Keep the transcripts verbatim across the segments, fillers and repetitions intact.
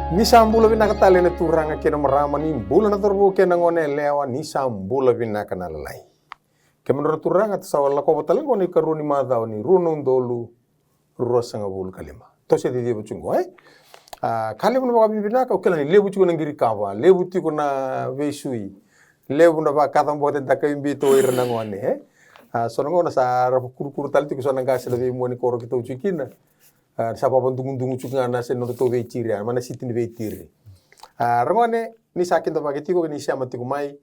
Ni sa bula vinaka tale na turaga kei na marama, ni bula na cauravou kei na gone yalewa, ni sa bula vinaka na lalai. Kemudrau na turaga, sa lakova tale qo na ikarua ni macawa ni rua na udolu ruasagavulu ka lima. Toso e ciciva tiko qo, e? A, ka levu na vakavinavinaka, au kila ni levu tiko na qirikava, levu tiko na veisui, levu na vakacabote dakai biu o ira na gone, e? A, so na gauna sa ra kurukuru tale tiko so na qase na veimua ni koro keitou tiko kina. A, sa vakadugudugu tiko ga na se nodratou veitiri, a, ma na siti ni veitiri. A, ra gone, ni sa kidavaki tiko, ni sema tiko mai.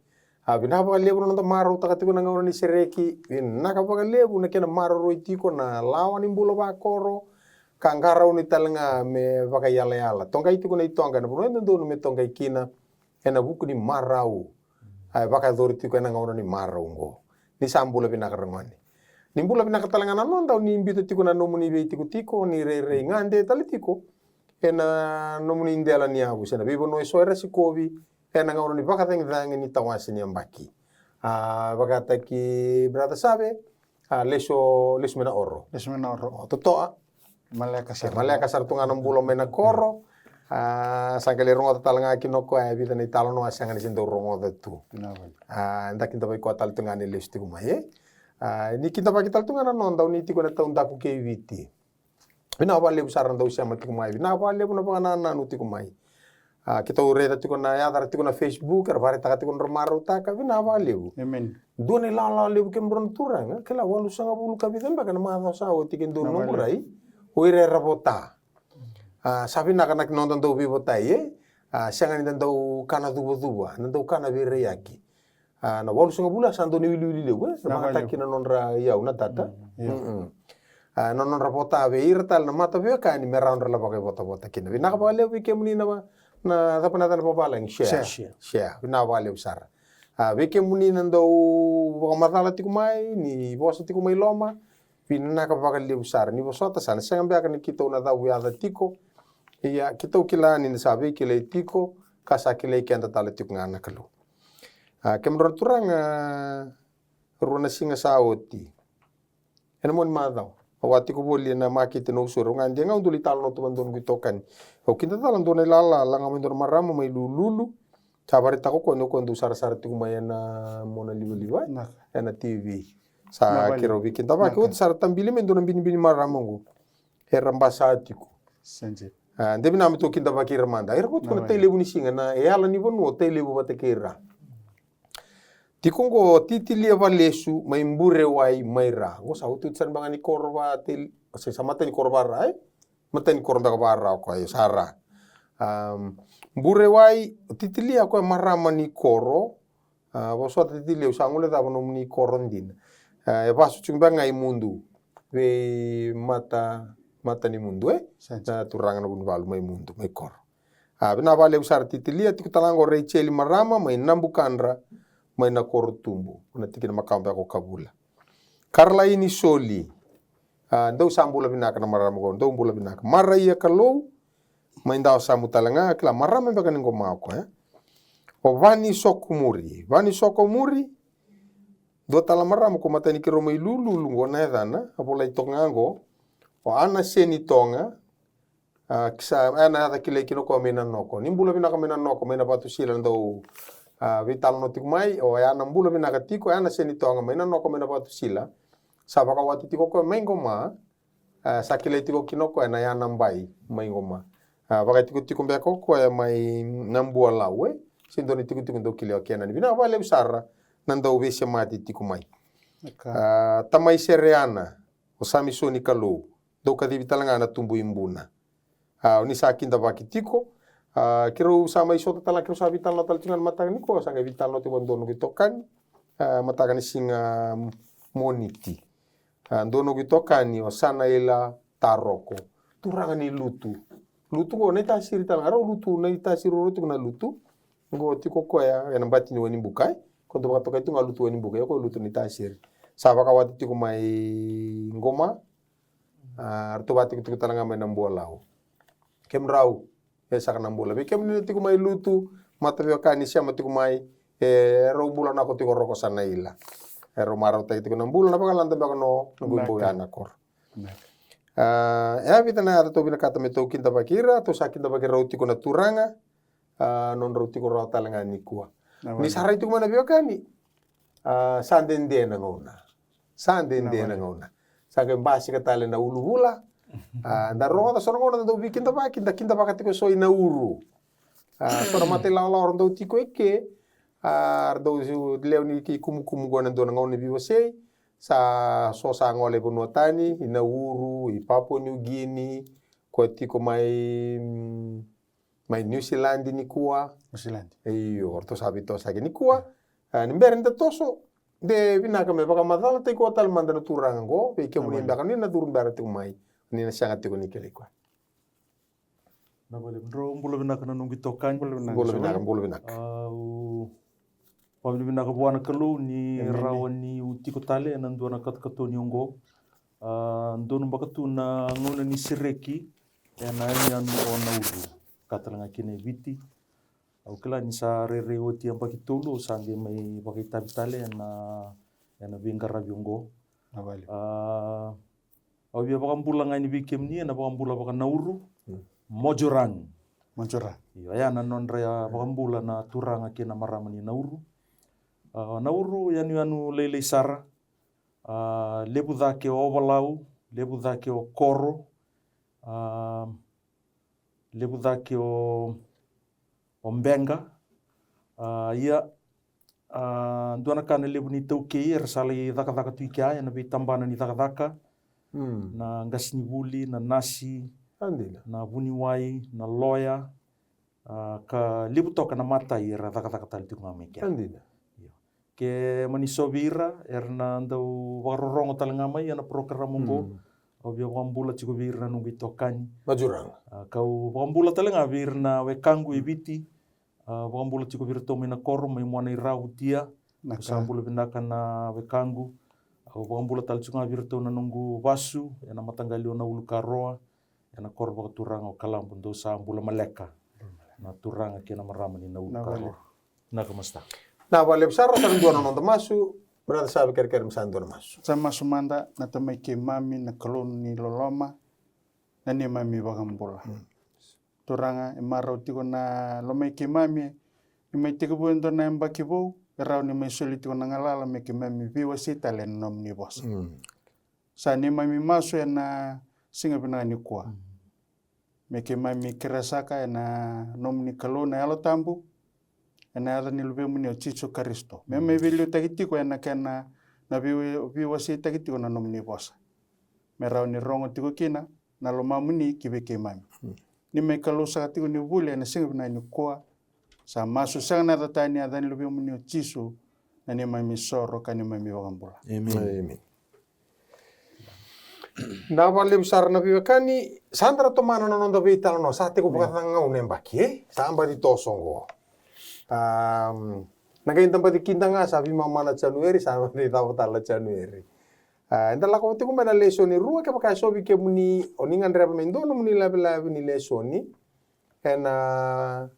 A, vinaka vakalevu na noda marautaka tiko na gauna ni sereki, vinaka vakalevu na kena maroroi tiko na lawa ni bula vakoro, ka qarauni tale ga me vakaiyalayala. Toqai tiko na itoqa, ena vanua e dodonu me toqai kina, ena vuku ni marau. A, e vakayacori tiko ena gauna ni marau oqo. Ni sa bula vinaka ra gone. Ni bula vinaka tale ga na noda, ni biuta tiko na nomuni veitikotiko, ni rairai gade tale tiko ena nomuni dela ni yavu, se na veivanua eso era sikovi, ena gauna ni vakacagicagi ni tawase ni yabaki. A, vakataki Brother Save, a, lesu, lesu mai na oro. Lesu mai na oro. O totoa. Maleka sara. Maleka sara tu ga na bula mai na koro. A, sa qai lai rogoca tale ga kina o koya e vica na italanoa sega ni se dau rogoca tu. Vinaka vakalevu. A, da kidavaki koya tale tu ga ni lesu tiko mai, e? A, ni kidavaki tale tu ga na noda, ni tiko na taudaku kei Viti. Vinaka vakalevu sara na dau sema tiko mai. Vinaka vakalevu na vakanananu tiko mai. A, keitou raica tiko na yaca ra tiko na Facebook, era vakaraitaka tiko nodra marautaka. Vinaka vakalevu. Amen. Dua na ilala levu kemudrau na turaga, kila walusagavulu ka vica beka na macawa sa oti ke dua na noqu rai. O ira era vota. A, sa vinaka na noda dau veivotai, e? A, sega ni da dau kana cuvacuva, da dau kana veiraiyaki. A, na walusagavulu sa dua na iwiliwili levu, e? Na vakataki na nodra iyau na data. Mm, io. Mm-mm. A, na nodra vota vei ira tale na mataveiwekani me rawa nodra lavaka ivotavota kina. Vinaka vakalevu vei kemuni na va-, na cava na yacana vavalagi, share. Share, share. Share. Vinaka vakalevu sara. A, vei kemuni na dau vakamacala tiko mai, ni vosa tiko mai loma, vinaka vakalevu sara. Ni vosota sa na sega beka ni keitou na cavuyaca tiko. Ia, keitou kila ni sa veikilai tiko, ka sa kilai keda tale tiko ga na Kalou. A, kemudrau na turaga, rua na siga sa oti, ena mua ni macawa, au a tiko voli ena makete na usura, au gade ga au dau lai talanoa tu vakadua noqu itokani. Au kidacala dua na ilala, laga mai dua na marama mai Lululu. Sa vakaraitaka o koya ni o koya dau sarasara tiko mai ena monalivaliva, e? Vinaka. Ena T V. Sa keirau veikidavaki, oti sa ra tabili mai dua na binibini marama oqo. Era basa tiko. Sega. A, de vinaka me tou kidavaki ira mada. Era ko tiko na Tailevu ni siga, na yala ni vanua o Tailevu vata kei ira. Tiko oqo Titilia Valesu mai Burewai mai Ra. Oqo sa otioti sara beka ni koro va Tailevu, se sa matai ni koro va Ra, e? Matai ni koro beka va Ra o koya, sa Ra. Am, Burewai, Titilia o koya marama ni koro. A, vosota Titilia, au sa guilecava nomuni koro dina. A, e vasu tiko beka ga i Mudu. Vei Mata, Mata ni Mudu, e? Sega. Na turaga na Vunivalu mai Mudu, mai koro. A, vinaka vakalevu sara Titilia, tiko tale ga o Rachel marama mai Nabukadra, mai Nakorotubu, na tikina makawa beka o Kavula. Karalaini Soli. A, dou sa bula vinaka na marama qo, dou bula vinaka. Maraia Kalou, mai Dawasamu tale ga, kila marama beka ni qoma o koya. O Vani Sokomuri, Vani Sokomuri, dua tale marama ko matai ni keirau mai Lululu qo na yacana, a volai toka ga qo. O Ana Seni Toga, a, kisa, e na yaca kilai kina o koya mai Nanoko. Ni bula vinaka mai Nanoko, mai Navatusila na dau, a, veitalanoa tiko mai, o ya na bula vinaka tiko, o ya na Seni Toga mai Nanoko, mai Navatusila. Sa vakawati tiko o koya mai qoma, a, sa kilai tiko kina o koya na ya na bai mai qoma. A, vakaitikotiko beka o koya mai Nabualau, e? Se dua na itikotiko dau kilai o kena ni vinaka vakalevu sara na dau veisemati tiko mai. A, tamai Sereana, o Samisoni Kalou, dau kacivi tale ga na tubu i Buna. A, o ni sa kidavaki tiko. A, keirau sa mai sota tale, keirau sa veitalanoa tale tiko ga na mataka nikua, sa qai veitalanoa tiko vakadua noqu itokani. A, mataka ni siga Moniti. A, dua noqu itokani o Sanaila Taroko. Turaga ni Lutu. Lutu qo, Naitasiri tale ga, rau Lutu, Naitasiri rau tiko na Lutu. Qo tiko koya, e na bati ni Wainibuka, e. Ko dau vakatokai tiko ga Lutu Wainibuka, ia ko Lutu Naitasiri. Sa vakawati tiko mai qoma. A, ratou vakatikotiko tale ga mai Nabualau. Kemudrau, e saka na bula. Vei kemuni na tiko mai Lutu, mataveiwekani sema tiko mai, e, rau bula na ko tiko roko Sanaila. E rau marautaki tiko na bula, na vakalada beka no, na qu bau ya na koro. Vinaka. A, e a vica na yaca tou vinakata me tou kidavaki ira, tou sa kidavaki rau tiko na turaga, a, nodrau tiko rawa tale ga nikua. Ni sa rai tiko mai na veiwekani, a, sa dede na gauna. Sa dede na gauna. Sa qai basika tale na uluvula. A, da rogoca so na gauna da dau veikidavaki, da kidavaka tiko so i Nauru. A, so na mata ilawalawa ra dau tiko eke, a, ra dau lewe ni kei kumukumu qo na dua na gauna ni veiwasei. Sa so sa gole i vanua tani, i Nauru, i Papua New Guinea, ko tiko mai, mm, mai New Zealand nikua. New Zealand. Io, ratou sa veitosoyaki nikua. A, ni bera ni da toso, de vinaka me vakamacalataki koya tale mada na turaga qo vei kemuni beka ni na curu bera tiko mai, ni na sega tiko ni kilai koya. Na vale, drau bula vinaka na noqu itokani. Bula vinaka, bula vinaka. Au vakavinavinaka vua na Kalou ni rawa niu tiko tale ena dua na katokatoni oqo. A, donu beka tu na gauna ni sereki ena yanuyanu o Nauru, ka tale ga kina e Viti. Au kila ni sa rairai oti yabaki tolu au sa qai mai vakaitavi tale ena, ena veiqaravi oqo. Na vale. A, au via vakabula ga yani vei kemuni ena vakabula vakaNauru. Mojorang. Mojorang. Io, ya na nodra ya vakabula na turaga kei na marama ni Nauru. A, Nauru yanuyanu lailai sara. A, levu cake o Ovalau, levu cake o Koro, a, levu cake o, o Beqa. A, ia, a, dua na ka na levu ni taukei era sa lai cakacaka tu i kea ena veitabana ni cakacaka. Na qasenivuli, na nasi, na vuniwai, na loya, a, ka levu toka na matai era cakacaka tale tiko ga mai kea. Io. Ke mani so vei ira era na dau vakarorogo tale ga mai ena porokaramu oqo. Au via vakabula tiko vei ira na noqu itokani. A, kau vakabula tale ga vei ira na wekaqu e Viti. A, vakabula tiko vei iratou mai na koro mai Muanairau, Tia. Au sa bula vinaka na wekaqu. Au vakabula tale tiko ga vei iratou na noqu vasu ena mataqali o Naulukaroa, ena koro vakaturaga o Kalabu, dou sa bula maleka na turaga kei na marama ni Naulukaroa. Na vale. Vinaka masta. Na vale, sa rau sa na dua na noda masu, brother, sa vei kerekere me sa dua na masu. Sa masu mada. Na Tamai keimami, na Kalou ni loloma, na neimami vakabula. Turaga, e marau tiko na lomai keimami, ni mai tekivu e dua na yabaki vou, e rawa ni mai soli tiko na galala me keimami veiwasei tale ena nomuni vosa. Sa neimami masu ena siga vinaka nikua. Me keimami kerea saka ena nomuni Kalou na Yalo Tabu, ena yaca ni Luvemuni o Jisu Karisito. Me mai veiliutaki tiko ena kena na vei-, veiwaseitaki tiko na nomuni vosa. Me rawa ni rogo tiko kina na lomamuni ki vei keimami. Ni mai Kalou saka tiko ni vuli ena siga vinaka nikua. Sa masu sega na yaca tani, yaca ni Luvemuni o Jisu, na neimami soro ka neimami vakabula. Emeni. Na vale, levu sara na veiwekani, sa da ra tomana na noda veitalanoa, sa tiko vakacagau na yabaki, e? Sa baci toso oqo. Am, na qai da baci kida ga sa veimama na January, sa baci cava tale na January. A, eda lako tiko mai na lesoni rua, kevaka e so vei kemuni o ni gadreva me dua nomuni lavilavi ni lesoni ena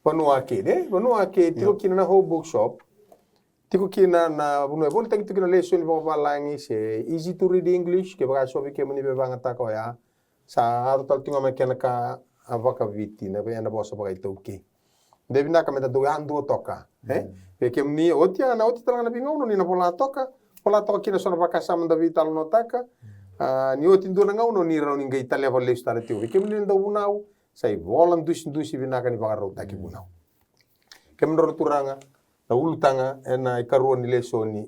vanua kei, e? Vanua kei tiko kina na Hope Bookshop. Tiko kina na vanua e volitaki tiko kina lesoni vakavalagi se easy to read English, kevaka e so vei kemuni veivagataka oya. Sa yaco tale tiko ga mai kena ka a vakaviti, na vei, ena vosa vakaitaukei. De vinaka me da dau yadua toka, e? Vei kemuni oti, a, na oti tale ga na veigauna ni na vola toka, vola toka kina so na vakasama da veitalanoataka. A, ni oti dua na gauna ni rawa ni qai taleva lesu tale tiko. Vei kemuni na dau vunau, sa ivola dusidusi vinaka ni vakarautaki vunau. Kemudrau na turaga, na ulutaga ena ikarua ni lesoni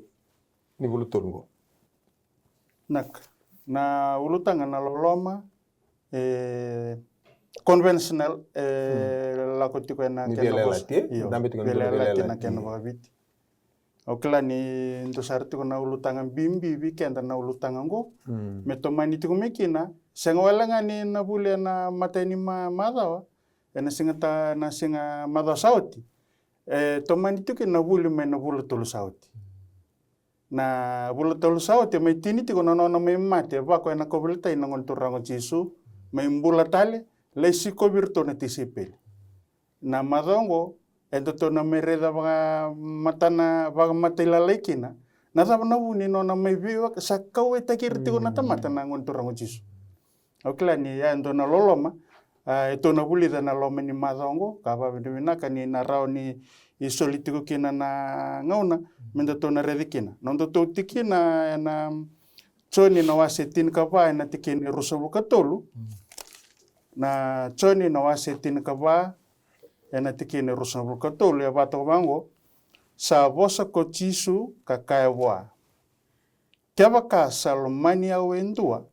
ni vula tolu qo. Naka. Na ulutaga na loloma, e, conventional, e, lako tiko ena kena vosa. Io, veiyalayalati, e? Dabe tiko ena veiyalayalati na kena vakaviti. Au kila ni dua sara tiko na ulutaga bibi vei keda na ulutaga oqo. Me tomani tiko mai kina, sega wale ga ni na vuli ena imatai ni ma-, macawa, ena siga ta-, na siga macawa sa oti. E tomani tiko kina na vuli mai na vula tolu sa oti. Na vula tolu sa oti, e mai tini tiko na nona mai mate, e vako ena kauveilatai na Gone Turaga o Jisu, mai bula tale, lai sikovi iratou na tisaipeli. Na macawa oqo, edatou na mai raica vakamatana, vakamatailalai kina na cava na vu ni nona mai veiwaka, sa kauwaitaki ira tiko na tamata na Gone Turaga o Jisu. Au kila ni ya e dua na loloma, a, e tou na vulica na loma ni macawa oqo, ka vakavinavinaka ni na rawa ni soli tiko kina na gauna me datou na raica kina. Nodatou tikina ena Joni na wase tinikava ena tikina e ruasagavulu ka tolu. Na Joni na wase tinikava ena tikina e ruasagavulu ka tolu, e vaka toka vaqo: Sa vosa ko Jisu ka kaya vua: Kevaka sa lomani au e dua,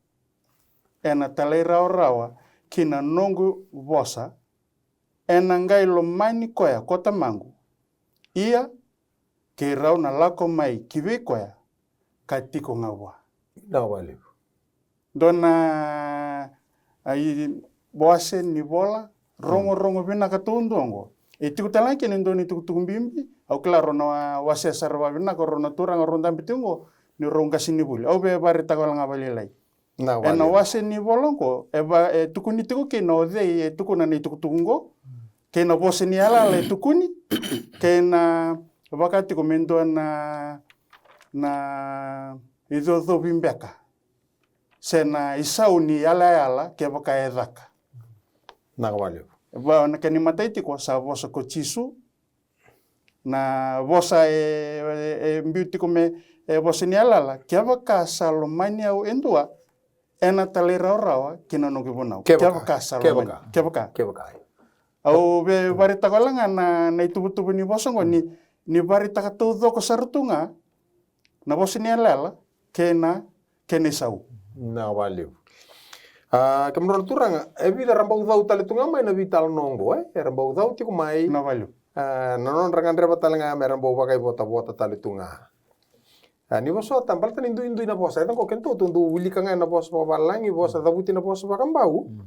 ena talairawarawa ki na noqu vosa, ena qai lomani koya ko Tamaqu. Ia keirau na lako mai ki vei koya ka tiko ga vua. Vinaka vakalevu. Dua na, a, i, wase ni vola rogorogo vinaka taudua oqo. E tiko tale ga kina e dua na itukutuku bibi, au kila rau na wa-, wasea sara vakavinaka rau na turaga rau dabe tiko oqo, ni rau qasenivuli. Au via vakaraitaka wale ga vakalailai. Vinaka vakalevu. Ena wase ni vola oqo, e va-, e tukuni tiko kina o cei e tukuna na itukutuku oqo, kei na vosa ni yalayala e tukuni, kei na vaka tiko me dua na, na icocovi beka se na isau ni yalayala kevaka e caka. Vinaka vakalevu. Va, na kena imatai tiko, sa vosa ko Jisu, na vosa e, e, e biu tiko me, e vosa ni yalayala: Kevaka sa lomani au e dua, ena talairawarawa ki na noqu vunau. Kevaka. Kevaka sa lomani. Kevaka. Kevaka. Kevaka. Au via vakaraitaka wale ga na, na ituvatuva ni vosa oqo ni, ni vakaraitaka taucoko sara tu ga na vosa ni yalayala kei na, kei na isau. Vinaka vakalevu. A, kemudrau na turaga, e vica era bau cau tale tu ga mai na veitalanoa oqo, e? Era bau cau tiko mai. Vinaka vakalevu. A, na nodra gadreva tale ga me ra bau vakaivotavota tale tu ga. A, ni vosota, baleta ni duidui na vosa. E caka oqo kedatou tou dau wilika ga ena vosa vakavalagi, vosa cavuti na vosa vakabau. Mm.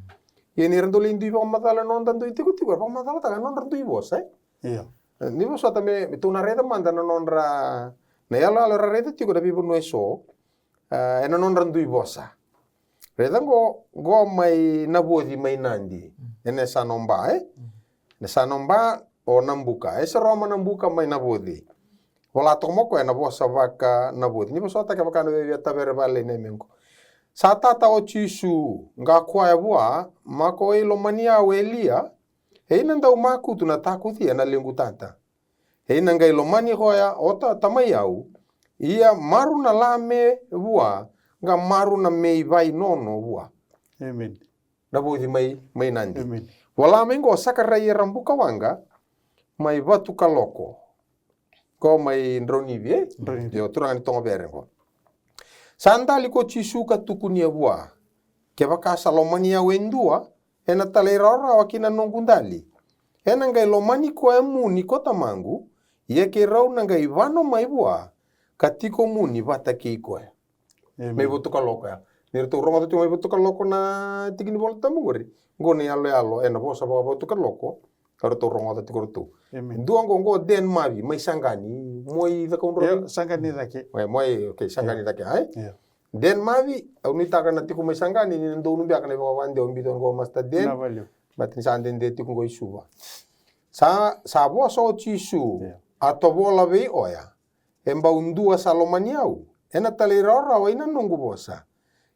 Ia ni ra dau lai dui vakamacala na noda dui tikotiko, era vakamacalataka na nodra dui vosa, e? Io. E, ni vosota me, me tou na raica mada na nodra, na yaloyalo era raica tiko na veivanua eso, a, ena nodra dui vosa. Raica oqo, oqo mai Navoci mai Nadi. Mm. Ena yasana o Ba, e? Mm. Na yasana o Ba, o Nabuka. E Seroma Nabuka mai Navoci. Vola toka mai o koya ena vosa vakaNavoci. Ni vosota kevaka na via tavere vakalailai na yame oqo. Sa tata o Jisu, ka kaya vua: Mo kei lomani au e Liai? Ena dau makutu na takucia na lequ tata. Ena qai lomani koya o ta-, tamai au, ia maru na la me vua, ka maru na me ivainono vua. Amen. Navoci mai, mai Nadi. Amen. Vola mai oqo o Sakaraia Rabukawaqa mai Vatukaloko. Ko mai Draunivi, e? Draunivi. Io, turaga ni Togovere oqo. Sa dali ko Jisu ka tukunia vua: Kevaka sa lomani au e dua, ena talairawarawa ki na noqu dali. Ena qai lomani koya muni ko Tamaqu, ia keirau na qai vano mai vua, ka tiko muni vata kei koya. Amen. Mai Vatukaloko ya. Ni ratou rogoca tiko mai Vatukaloko na tiki ni Vola Tabu qori. Qo na yaloyalo ena vosa vakaVatukaloko. Ka ratou rogoca tiko ratou. Amen. Dua qo, qo o Den Mavi, mai Saqani, mai Cakaudrove. Io, Saqani cake. E, mai, okay, Saqani cake, ai? Io. Den Mavi, au nuitaka na tiko mai Saqani, ni na donu beka na ivakavakadewa biuta qo o Master Den. Vinaka vakalevu. Baleta ni sa dede tiko qo i Suva. Sa, sa vosa o Jisu, io, a tovola vei oya: E bau dua sa lomani au, ena talairawarawa ina noqu vosa.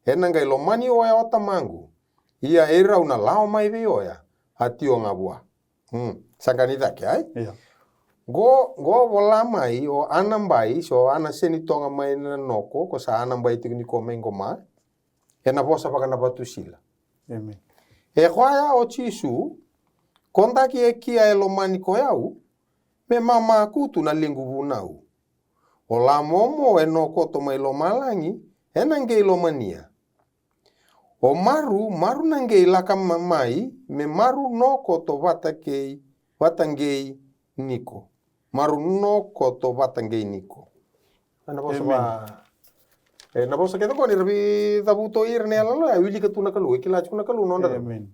Ena qai lomani oya o Tamaqu, ia eirau na lako mai vei oya, a tio ga vua. Hmm. Saqani cake, ai? Io. Qo, qo vola mai o Anabai, so Anasenitoga mai Nanoko, ko sa Anabai tiko nikua mai Qoma. Ena vosa vakanaVatusila. Amen. E kaya o Jisu: Ko daki e kia e lomani koya au, me mamakutu na lequ vunau. O la momo e nokoto mai lomalagi, ena qei lomania. O maru, maru na qei laka ma-, mai, me maru nokoto vata kei, vata qei niko. Maru nokoto vata qei niko. Na vosa va-, e, na vosa kece qo ni ra veicavuta o ira na yaloyalo, e wilika tu na Kalou, e kila tiko na Kalou na nodra. Amen.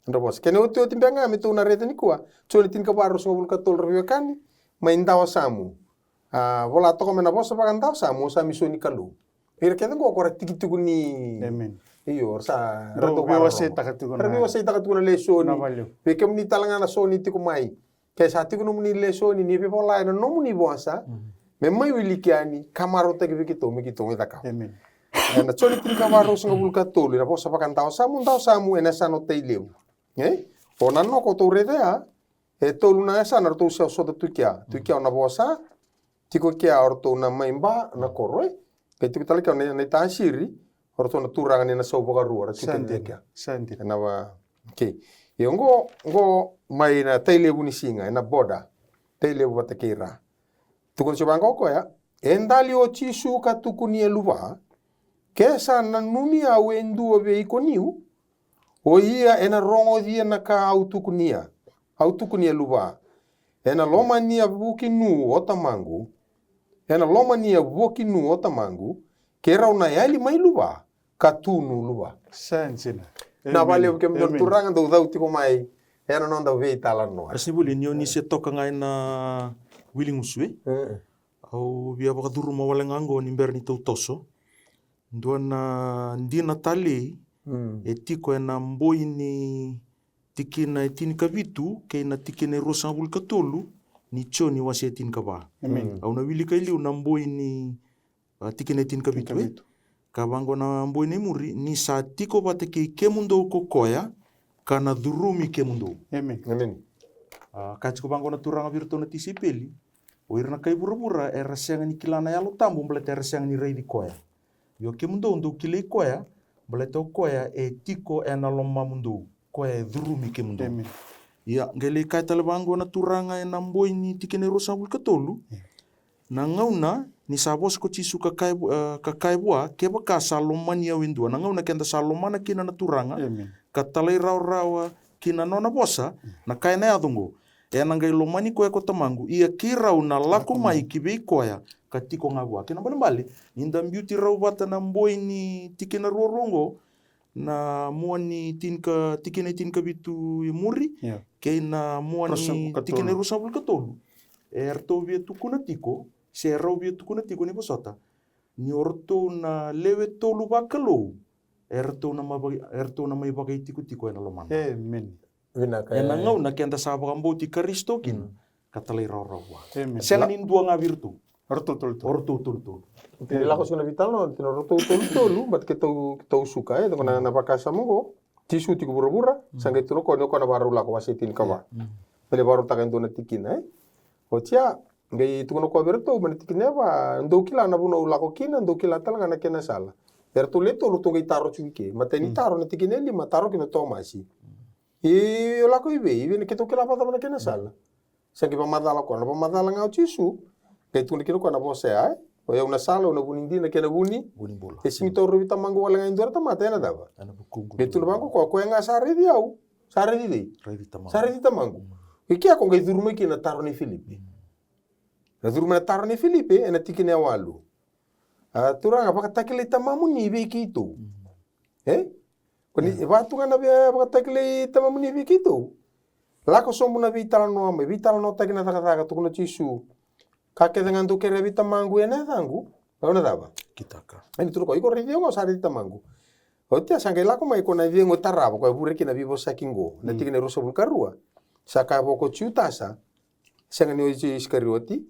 Nodra vosa. Kena iotioti beka ga me tou na raica nikua. Joni tinikava ruasagavulu ka tolu, ra veiwekani, mai Dawasamu. A, vola toka mai na vosa vakaDawasamu, o Samisoni Kalou. Ira kece qo ko ra tiki tiko ni. Amen. Io, ra sa, ra dau veiwaseitaka tiko na, ra veiwaseitaka tiko na lesoni. Na valeu. Vei kemuni tale ga na so ni tiko mai. Ke sa tiko nomuni lesoni ni veivola ena nomuni vosa, me mai wiliki yani, ka marautaki vei keitou, me keitou mai cakava. Amen. Ena Joni tinikava ruasagavulu ka tolu, ena vosa vaka dawasamu, dawasamu ena yasana o Tailevu. E? O Nanoko tou raica ya, e tolu na yasana ratou sa sota tu kea. Tu kea o Navosa, tiko kea o ratou na mai Ba na koro, e? Ke tiko tale kea o na, na iTasiri, o ratou na turaga ni na sau vakarua, ra tiko kea. Ena va, okay. Io qo, qo mai na Tailevu ni siga, ena border. Tailevu vata kei ra. Tukuna tiko vaqo o koya, e dali o Jisu ka tukuni e luva, ke sa nanumi au e dua vei iko niu, o ia ena rogocia na ka au tukunia, au tukuni e luva. Ena lomania vukinu o tamaqu, ena lomania vukinu o tamaqu, ke rau na yali mai luva, ka tu nu luva. Sa dina. Na valevu kemudou na turaga dou cau tiko mai ena noda veitalanoa. Rasivuli, ni o ni se toka ga ena wili gusu, e? Au via vakacuruma wale ga oqo ni bera ni tautoso. Dua na dina talei e tiko ena boi ni tikina e tinikavitu kei na tikina e ruasagavulu ka tolu ni Joni wase e tinikava. Au na wilika e liu na boi ni, a, tikina e tinikavitu, e? Ka vaqo na boi ni muri, ni sa tiko vata kei kemudou ko koya, ka na curumi kemudou. A, ka tiko vaqo na turaga vei iratou na tisaipeli, o ira na kai vuravura era sega ni kila na Yalo Tabu baleta era sega ni raici koya. Io kemudou dou kilai koya, baleta o koya e tiko ena lomamudou, koya e curumi kemudou. Ia, qai lai kaya tale vaqo na turaga ena boi ni tikina e ruasagavulu ka tolu. Na gauna ni sa vosa ko Jisu ka kaya vu-, e, ka kaya vua, kevaka sa lomani au e dua. Na gauna keda sa lomana kina na Turaga, ka talairawarawa ki na nona vosa, na ka ena yaco oqo. Ena qai lomani koya ko Tamaqu, ia keirau na lako mai ki vei koya, ka tiko ga vua. Kena ibalebale, ni da biuti rau vata na boi ni tikina ruarua oqo, na mua ni tinika, tikina e tinikavitu e muri, kei na mua ni tikina e ruasagavulu ka tolu. E ratou via tukuna tiko, se rau via tukuna tiko ni vosota, ni o ratou na lewe tolu vakalou, e ratou na mai vaka-, e ratou na mai vakaitikotiko ena lomana. Ena gauna keda sa vakabauti Karisito kina, ka talairawarawa vua. Sega ni dua ga vei iratou. O ratou tolutolu. O ratou tolutolu. Ni lako tiko na veitalanoa, tiko na ratou tolutolu, but keitou, keitou suka, e, tiko na, na vakasama oqo. Jisu tiko vuravura, sa qai tukuna o koya ni o koya na vakarau lako, wase tinikava. Me lai vakarautaka e dua na tikina, e. Oti ya, qai tukuna o koya vei iratou, mai na tikina e va, dou kila na vanua au lako kina, dou kila tale ga na kena sala. Eratou le tolu, ratou qai taro tiko i ke. Matai ni taro na tikina e lima, taro kina o Tomasi. Io, lako i vei, i vei na keitou kila vakacava na kena sala. Sa qai vakamacala o koya, na vakamacala ga o Jisu. Qai tukuna kina o koya na vosa ya, e. O yau na sala, o na vu ni dina, kei na vu ni. Vu ni bula. E sega ni taura vei Tamaqu wale ga e dua na tamata, ena cava? Ena vukuqu. Qai tukuna vaqo o koya, o koya ga sa raici au. Sa raici cei? Raici Tamaqu. Sa raici Tamaqu. I kea ko qai curu mai kina na taro nei Filipi. Na curu mai na taro nei Filipi, ena tikina e walu. A, Turaga, vakatakilai tamamuni vei keitou. E? Ko ni, e vaka tu ga na via vakatakilai tamamuni vei keitou. Lako sobu na veitalanoa mai, veitalanoataki na cakacaka, tukuna o Jisu. Ka kece ga dou kerea vei Tamaqu ena yacaqu, au na cava? Kitaka. Ena tukuna o koya, iko raici au ga, au sa raici Tamaqu. Oti ya sa qai lako mai ko na cegu e tarava, ko e vure kina na veivosaki qo. Na tikina e ruasagavulu ka rua. Sa kaya vua ko Jutasa, sega ni o Isikarioti.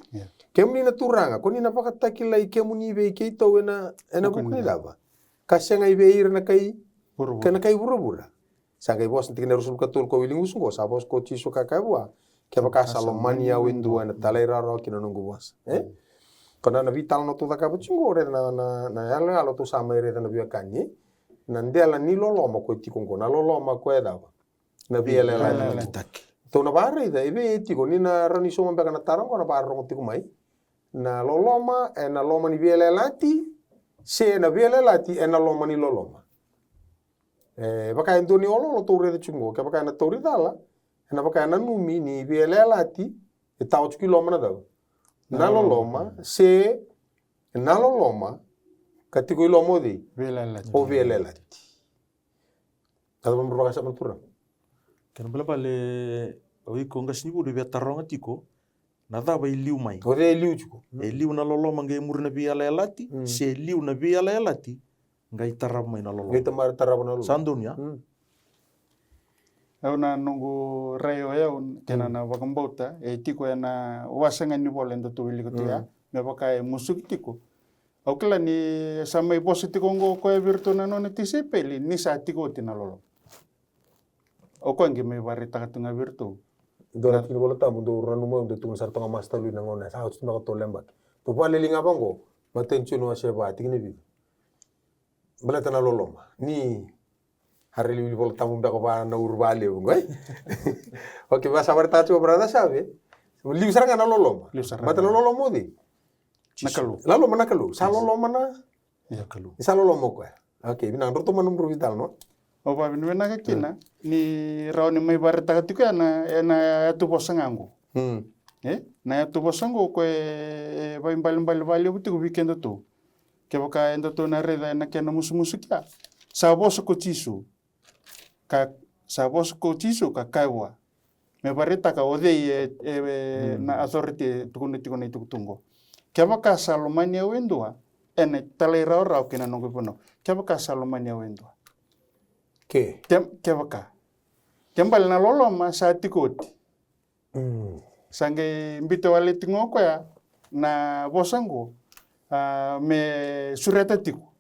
Kemuni na Turaga, ko ni na vakatakilai kemuni vei keitou ena, ena vuku ni cava? Ka sega i vei ira na kai, ka na kai vuravura. Sa qai vosa na tikina e ruasagavulu ka tolu ko wili gusu qo, sa vosa ko Jisu ka kaya vua, kevaka sa lomani au e dua ena talairawarawa ki na noqu vosa. E? Ko na, na veitalanoa tou cakava tiko qo, raica na, na, na yaloyalo tou sa mai raica na veiwekani, e? Na dela ni loloma ko e tiko qo, na loloma ko e cava? Na veiyalayalati. Tou na vakaraica, e vei e tiko, ni na rawa ni sauma beka na taro qo, na vakarorogo tiko mai. Na loloma, ena loma ni veiyalayalati, se na veiyalayalati, ena loma ni loloma. E, vaka e dua ni oloolo tou raica tiko qo, kevaka ena tauri cala, ena vaka e nanumi ni veiyalayalati, e tawa tiko i loma na cava? Na loloma, se na loloma, ka tiko i loma o cei? O veiyalayalati. Cava mo vakasama na turaga? Kena ibalebale, o iko qasenivuli via taroga tiko, na cava e liu mai? O cei e liu tiko? E liu na loloma qai muri na veiyalayalati, se e liu na veiyalayalati qai tarava mai na loloma? Qai tamara tarava na loloma. Sa donu ya? Au na noqu rai o yau, kena na vakabauta, e tiko ena wase ga ni vola eda tou wilika tu ya, me vaka e musuki tiko. Au kila ni sa mai vosa tiko oqo o koya vei iratou na nona tisaipeli ni sa tiko oti na loloma. O koya qai mai vakaraitaka tu ga vei iratou. Dua na tikina iVolatabu dou nanuma, dou tukuna sara toka ga, masu tale na gauna sa oti tu beka tolu na yabaki. Tou vakalili ga vaqo, Matai ni Joni wase va, tikina e vitu. Baleta na loloma. Ni a rairai wili Volatabu beka va na uru vakalevu qo, e? Okei, va sa vakaraitaka tiko o brother Save. Liu sara ga na loloma. Liu sara ga. Baleta na loloma o cei? Na Kalou. Loloma na Kalou. Sa loloma na Kalou. Sa loloma o koya. Okei, vinaka, drau tomana nomudrau veitalanoa. Au vakavinavinaka kina ni rawa ni mai vakaraitaka tiko ena, ena yatuvosa ga qo. E? Na yatuvosa qo o koya e, e vakaibalebale vakalevu tiko vei kedatou. Kevaka edatou na raica ena kena musumusu kea, sa vosa ko Jisu. Ka, sa vosa ko Jisu ka kaya vua, me vakaraitaka o cei e, e, e, na authority e tukuna tiko na itukutuku qo. Kevaka sa lomani au e dua, ena talairawarawa ki na noqu ivunau. Kevaka sa lomani au e dua. Ke? Ke, kevaka. Ke bale na loloma sa tiko oti. Sa qai biuta wale tiko ga o koya na vosa qo, a, me sureta tiko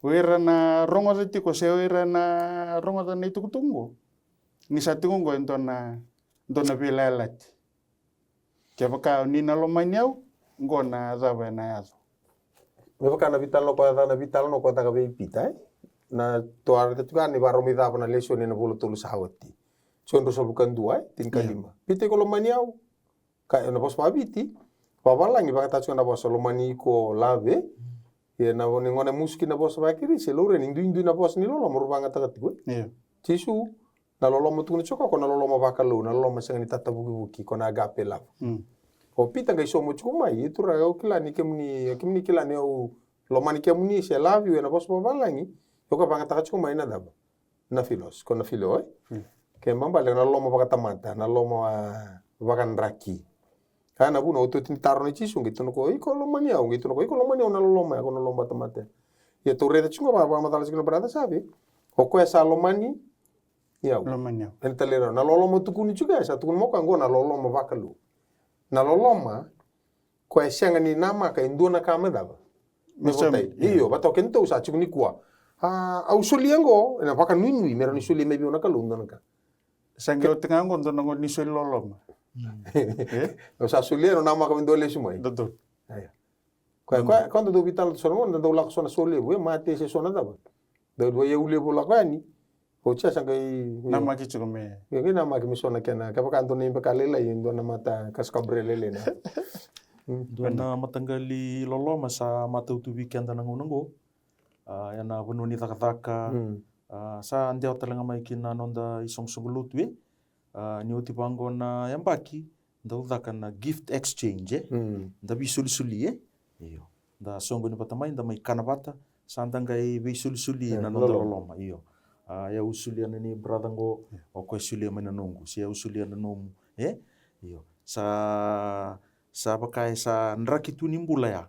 o ira na rogoca tiko se o ira na rogoca na itukutuku qo, ni sa tiko qo e dua na, dua na veiyalayalati. Kevaka ni na lomani au, qo na cava ena yaco. Me vaka na veitalanoa ko a caka, na veitalanoa ko a caka vei Pita, e? Na tou a raica tiko ga ni vakarau mai cava na lesoni ena vula tolu sa oti. Joni ruasagavulu ka dua, e? Tinikalima. Pita, iko lomani au? Ka, ena vosa vakaviti, vakavalagi vakataka tiko na vosa lomani iko lave. Ia na vo ni gone musu kina na vosa vakakirisi, e laurai ni duidui na vosa ni loloma rau vakayagataka tiko, e? Jisu, na loloma tukuna tiko ko na loloma vakalou, na loloma sega ni tatavukivuki, ko na agape love. O Pita qai sauma tiko mai, e turaga, au kila ni kemuni, kemuni kila ni au lomani kemuni se love you, ena vosa vakavalagi, o koya vakayagataka tiko mai na cava? Na philos, ko na phileo, e? Ke balebale na loloma vakatamata, na loloma vakadraki. Ka na vuna o tou tini taro na Jisu, qai tukuna ko iko lomani au, qai tukuna ko iko lomani au, na loloma ya, ko na loloma vakatamata. Ia tou raica tiko ga, vakamacala tiko na brother Save, o koya sa lomani au. Lomani au. Ena talairawarawa. Na loloma tukuni tiko ya, sa tukuni mai o koya qo na loloma vakalou. Na loloma, koya e sega ni namaka e dua na ka me cava? Me votai. Io, vata o kedatou sa tiko nikua. A, au solia qo, ena vakanuinui me rawa ni solia mai vei au na Kalou dua na ka. Sa qai oti ga qo dua na gauna ni soli loloma. Au sa solia, ena namaka me dua lesu mai. Dodonu. Io. Koya, koya, koya dau veitalanoa so na gauna, dau lako so na solevu, e mate se so na cava. Dau dua iyau levu lako yani. Oti ya sa qai namaki tiko me. Io, qai namaki me so na kena, kevaka dua na ibeka lailai, dua na mata kasu kaburele lelena. Dua na mataqali loloma sa matau tu vei keda na gauna oqo. A, ena vanua ni cakacaka. A, sa dewa tale ga mai ki na noda isoqosoqo lotu, e. A, ni oti vaqo na yabaki, dau caka na gift exchange, e. Da veisolisoli, e. Io. Da soqoni vata mai, da mai kana vata, sa da qai veisolisoli na noda loloma. Io. A, e au solia na nei brother qo, o koya solia mai na noqu, se au solia na nomu, e? Io. Sa, sa vaka e sa draki tu ni bula ya.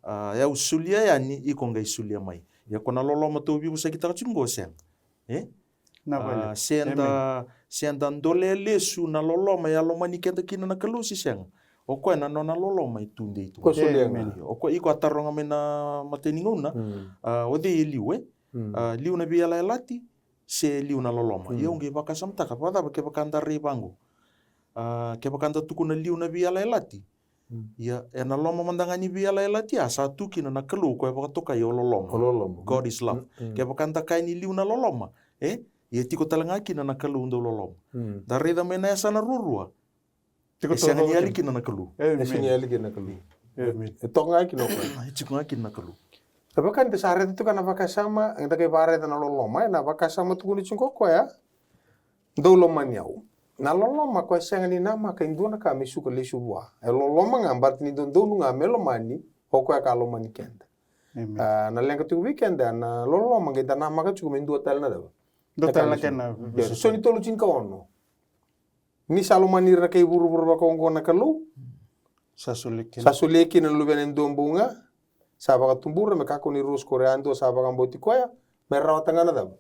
A, e au solia yani, iko qai solia mai. Ia ko na loloma tou veivosakitaka tiko qo, sega. E? A, se da, se da dolea lesu na loloma e a lomani keda kina na Kalou se sega. O koya na nona loloma e tudei tu. Ko solia ga. Io, o koya iko a taroga mai na matai ni gauna. A, o cei e liu, e? A, liu na veiyalayalati se liu na loloma. Ia au qai vakasamataka, vakacava kevaka da rai vaqo? A, kevaka da tukuna liu na veiyalayalati. Ia, ena loma mada ga ni veiyalayalati, a sa tu kina na Kalou, koya vakatokai o loloma. O loloma. God is love. Kevaka da kaya ni liu na loloma, e? Ia tiko tale ga kina na Kalou dau loloma. Da raica mai na yasana ruarua. E sega ni yali kina na Kalou. E sega ni yali kina na Kalou. E toka ga kina o koya. E tiko ga kina na Kalou. E vaka ni da sa raica tiko na vakasama, eda qai vakaraica na loloma, ena vakasama tukuni tiko o koya. Dou lomani au. Na loloma koya sega ni namaka e dua na ka me suka lesu vua. E loloma ga, baleta ni dodonu ga me lomani o koya ka lomani keda. A, na leqa tiko vei keda, na loloma qai da namaka tiko me dua tale na cava? Dua tale na kena. Io, Joni tolu tinikaono. Ni sa lomani ira na kai vuravura vakaoqo na Kalou. Sa solia kina. Sa solia kina na Luvena e dua bau ga. Sa vakatubura me kakua ni rusa ko ira yadua sa vakabauti koya. Me rawata ga na cava?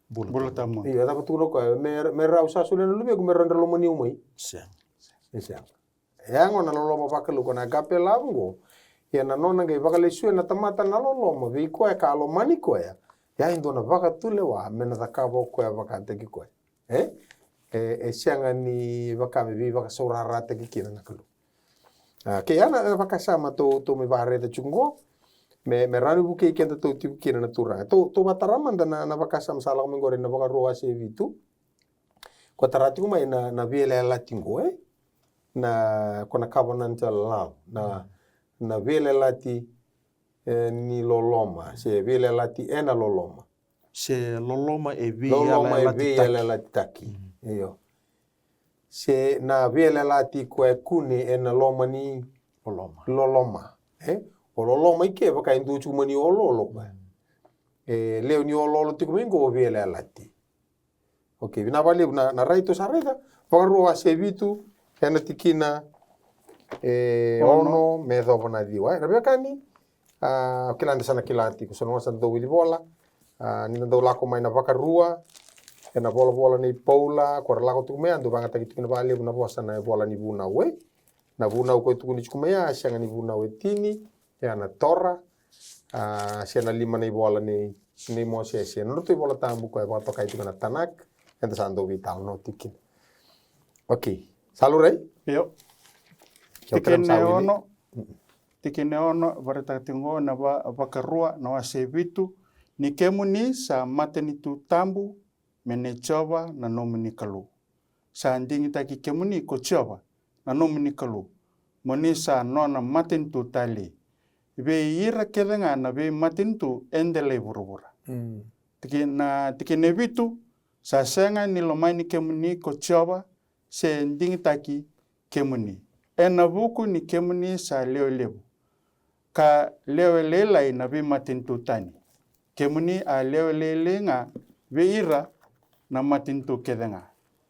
Bula tabu. Io, e cava tukuna o koya? Me, me rau sa solia na luvequ me rawa ni ra lomani au mai. Sega. E sega. E yaga na loloma vakalou, ko na agape love qo. Ia na nona qai vakalesuya na tamata na loloma vei koya ka lomani koya, ia e dua na vakatulewa me na cakava o koya vakataki koya. E? E, e sega ni vaka me veivakasaurarataki kina na Kalou. A, kei ya na, na vakasama tou, tou mai vakaraica tiko qo, me, me rawa ni vukei kedatou tiko kina na Turaga. Tou, tou vatara mada na, na vakasama sa lako mai qori na Vakarua wase vitu. Ko tara tiko mai na, na veiyalayalati qo, e? Na, ko na covenantal love, na, na veiyalayalati, e, ni loloma, se veiyalayalati ena loloma. Se loloma e veiyalayalati taki. Loloma e veiyalayalati taki. Mm. Io. Se na veiyalayalati ko e kune ena loma ni loloma. Loloma. E? O loloma i ke vaka e dua tiko mani oloolo koya. Mm. E, lewe ni oloolo tiko mai qo o veiyalayalati. Okay, vinaka vakalevu na, na rai tou sa raica. Vakarua wase vitu, ena tikina, e, ono. Ono me yacova na ciwa. E, ra veiwekani, a, kila da sa na kila tiko. Sa na sa dau wili vola. A, ni da dau lako mai na Vakarua, ena volavola nei Paula, ko ra lako tiko mai, a dau vagataki tiko na vakalevu na vosa na vola ni Vunau, e. Na Vunau ko e tukuni tiko mai, a, sega ni Vunau e tini, e a na Tora, a, se na lima na ivola nei, nei Mosese. Na nodratou iVola Tabu ko e vakatokai tiko na Tanakh, eda sa dau veitalanoa tiko kina. Okay. Sa laurai? Io. Io, tikina e ono. Mm. Tikina e ono, vakaraitaka tiko qo na va-, Vakarua, na wase vitu. Ni kemuni sa matanitu tabu, me nei Jiova na nomuni Kalou. Sa digitaki kemuni ko Jiova na nomuni Kalou, mo ni sa nona matanitu talei vei ira kece ga na veimatanitu e dela i vuravura. Mm. Tiki-, na tikina e vitu, sa sega ni lomani kemuni ko Jiova, se digitaki kemuni. Ena vuku ni kemuni sa lewe levu ka lewe lailai na veimatanitu tani, kemuni a lewe lailai ga vei ira na matanitu kece ga.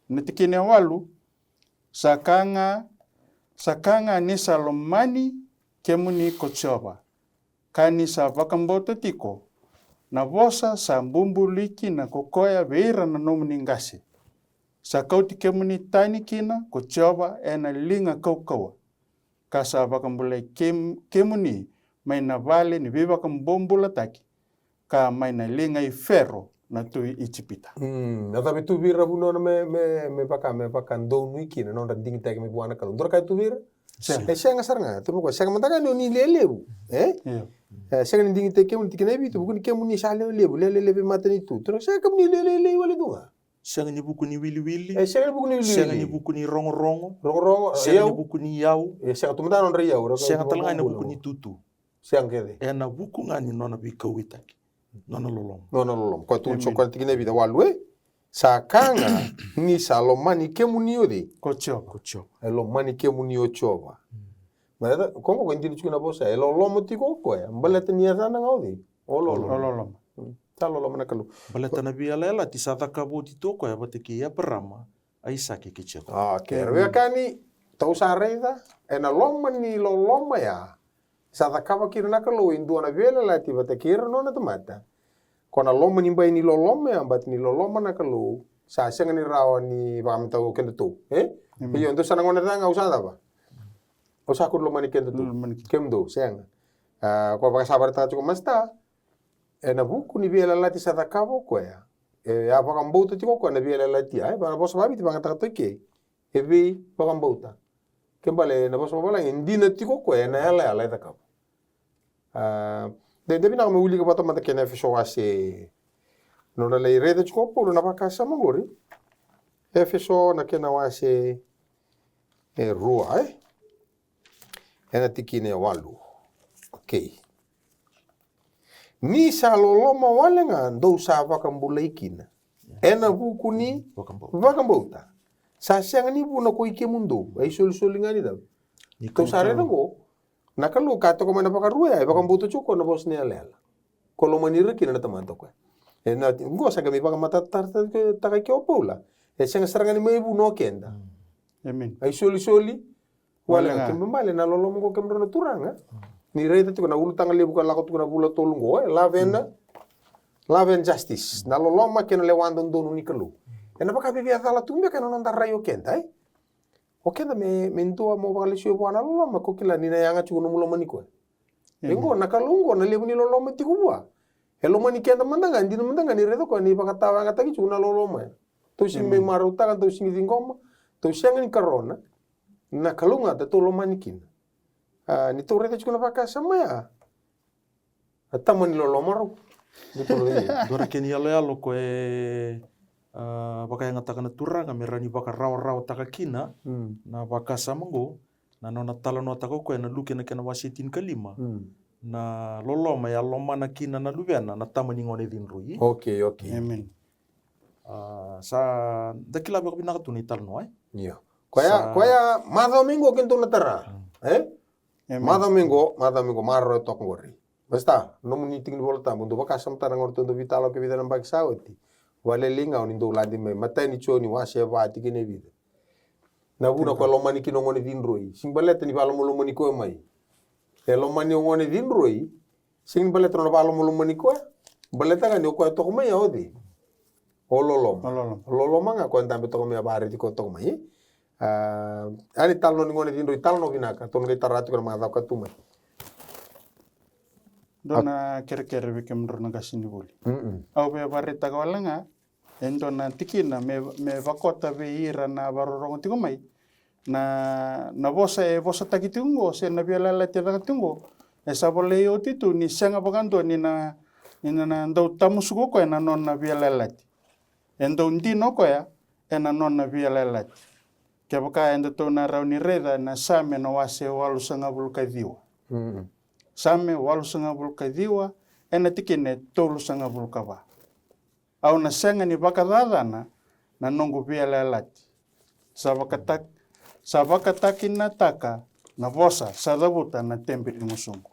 Na tikina e walu, sa ka ga, sa ka ga ni sa lomani kemuni ko Jiova, ka ni sa vakabauta tiko na vosa sa bubului kina ko koya vei ira na nomuni qase. Sa kauti kemuni tani kina ko Jiova ena liga kaukauwa, ka sa vakabulai kem-, kemuni mai na vale ni veivakabobulataki, ka mai na liga i Fero na tui Ijipita. Mm, na cava e tu vei ira vunau na me, me, me vaka, me vakadonui kina na nodra digitaki mai vua na Kalou? Dua na ka e tu vei ira? Sega. E sega sara ga, tu vei koya, sega mada ga ni o ni lewe levu, e? Io. E, sega ni digitaki kemuni, tikina e vitu, vuku ni kemuni sa lewe levu, lewe levu e matanitu. Tu na sega kemuni lewe levu wale tu ga. Sega ni vuku ni wiliwili. E, sega ni vuku ni wiliwili. Sega ni vuku ni rogorogo. Rogorogo, sega ni vuku ni iyau. E, sega tu mada na nodra iyau, ra-, sega tale ga ni vuku ni tutu. Sega kece. Ena vuku ga ni nona veikauwaitaki. Nona loloma. Nona loloma. Koya tukuni tiko koya na tikina e vica, walu, e? Sa ka ga ni sa lomani kemuni o cei? Ko Jiova. Ko Jiova. E lomani kemuni o Jiova. Mm. Baleta, ko qo ko e dina tiko na vosa, e loloma tiko o koya, baleta ni yacana ga o cei? O loloma. O loloma. Mm. Sa loloma na Kalou. Baleta na veiyalayalati sa cakava oti tu o koya vata kei Eparama, Aisake kei Jekope. Okay, ra veiwekani, tou sa raica, ena loma ni loloma ya, sa cakava kina na Kalou e dua na veiyalayalati vata kei ira na nona tamata. Ko na loma ni bai ni loloma ya, baleta ni loloma na Kalou, sa sega ni rawa ni vakamatau kedatou, e? Amen. Io, dou sa na gone ca ga, au sa cava? Au sa kua ni lomani kedatou. Lomani kedatou. Kemudou, sega. A, ko vakasavaritaka tiko masta, ena vuku ni veiyalayalati sa cakava o koya. E a vakabauta tiko o koya na veiyalayalati ya, e, va-, vosa vaviti vagataka toka ke. E veivakabauta. Ke bale na vosa vavalagi, e dina tiko o koya ena yalayala e cakava. A, de, de vinaka me wilika vata mada kei na Efeso wase. Nona lai raica tiko o Paula na vakasama qori. Efeso na kena wase e rua, e? Ena tikina e walu. Okay. Ni sa loloma wale ga dou sa vakabulai kina. Ena vuku ni vakabauta. Vakabauta. Sa sega ni vuna ko i kemudou. A isolisoli ga ni cau. Ni tou sa raica qo. Na Kalou ka toka mai na Vakarua ya, e vakabauta tiko na vosa ni yalayala. Ko lomani ira kina na tamata o koya. E na, qo sa qai mai vakamatatataka ke o Paula. E sega sara ga ni mai vuna o keda. Mm. Amen. A isolisoli wale ga. Wale ga. Kena ibalebale na loloma qo kemudrau na turaga. Mm. Ni raica tiko na ulutaga levu ka lako tiko na vula tolu qo, e, love and, mm, love and justice. Mm. Na loloma kei na lewa dodonu ni Kalou. Mm. Ena vakaviavia cala tu beka na noda rai o keda, e? O keda me, me dua mo vakalesuya vua na loloma, ko kila ni na yaga tiko nomu lomani koya. E qo na Kalou qo na levu ni loloma tiko vua. E lomani keda mada ga, dina mada ga ni raica o koya ni vakatawayagataki tiko na loloma ya. Tou sigi mai marautaka, tou sigi ciqoma, tou sega ni karona na Kalou ga da tou lomani kina. A, ni tou raica tiko na vakasama ya, a tama ni loloma rau. Dua na kena iyaloyalo ko e, a, vakayagataka na Turaga me rawa ni vakarawarawataka kina na vakasama qo, na nona talanoataka o koya na Luke na kena wase tinikalima. Na loloma e a lomana kina na luvena na tama ni gone cidroi. Okay, okay. Amen. A, sa da kila vakavinaka tu na italanoa, e? Io. Koya, koya macawa mai qo keitou na tara. E? Macawa mai qo, macawa mai qo, maroroya toka qori. Vasta, nomuni tiki ni Vola Tabu, dou vakasamataka na gauna tou dau veitalanoa ke vica na yabaki sa oti. Vakalelei ga o ni dau lade mai, matai ni Joni wase va tikina e vica. Na vuna ko e lomani kina o gone cidroi. Sega ni baleta ni vakalomalomani koya mai. E lomani o gone cidroi. Sega ni baleta nona vakalomalomani koya. Baleta ga ni o koya toka mai ya o cei? O loloma. O loloma. O loloma ga koya dabe toka mai, a vakariti koya toka mai. A, a ni talanoa ni gone cidroi, talanoa vinaka, tou na qai tara tiko na macawa ka tu mai. Dua na kerekere vei kemudrau na qasenivuli. Au via vakaraitaka wale ga e dua na tikina me, me vakota vei ira na vakarorogo tiko mai. Na, na vosa e vosataki tiko qo, se na veiyalayalati e caka tiko qo, e sa volai oti tu ni sega vakadua ni na, ni na, na dau tamusuka o koya na nona veiyalayalati. E dau dina o koya ena nona veiyalayalati. Kevaka edatou na rawa ni raica na Same na wase walusagavulu ka ciwa. Same walusagavulu ka ciwa, ena tikina e tolusagavulu ka va. Au na sega ni vakacacana na noqu veiyalayalati. Sa vakatak-, sa vakatakinataka na vosa sa cavuta na tebe ni gusuqu.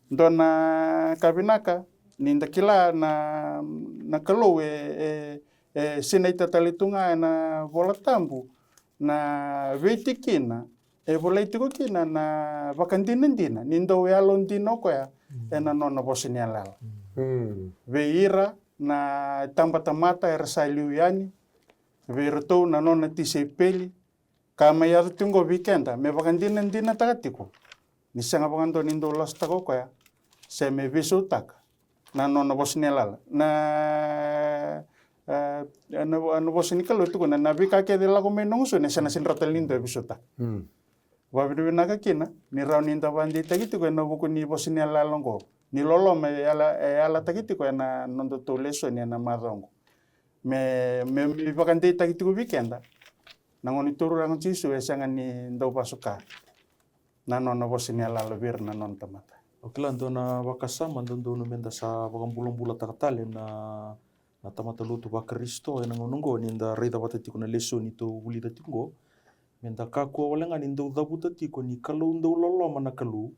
Dua na ka vinaka ni da kila na, na Kalou e, e, e sinaita tale tu ga ena Vola Tabu na veitikina e volai tiko kina na vakadinadina ni dau yalodina o koya ena nona vosa ni yalayala. Vei ira na tabatamata era sa liu yani, vei iratou na nona tisaipeli, ka mai yaco tiko qo vei keda me vakadinadinataka tiko ni sega vakadua ni dau lasutaka o koya se me veisautaka na nona vosa ni yalayala. Na, e, na, na vosa ni Kalou e tukuna na veika kece e lako mai na noqu isau e sega na sega ni rawa tale ni dua e veisautaka. Vakavinavinaka kina ni rawa ni da vakadeitaki tiko ena vuku ni vosa ni yalayala oqo. Ni loloma e yala, e yalataki tiko ena nodatou lesoni ena macawa oqo. Me, me, me vakadeitaki tiko vei keda na Gone Turaga o Jisu e sega ni dau vasuka na nona vosa ni yalayala vei ira na nona tamata. O kila dua na vakasama dodonu meda sa vakabulabulataka tale na, na tamata lotu vaKarisito ena gauna oqo ni da raica vata tiko na lesoni tou vulica tiko oqo. Meda kakua wale ga ni dau cavuta tiko ni Kalou dau loloma na Kalou.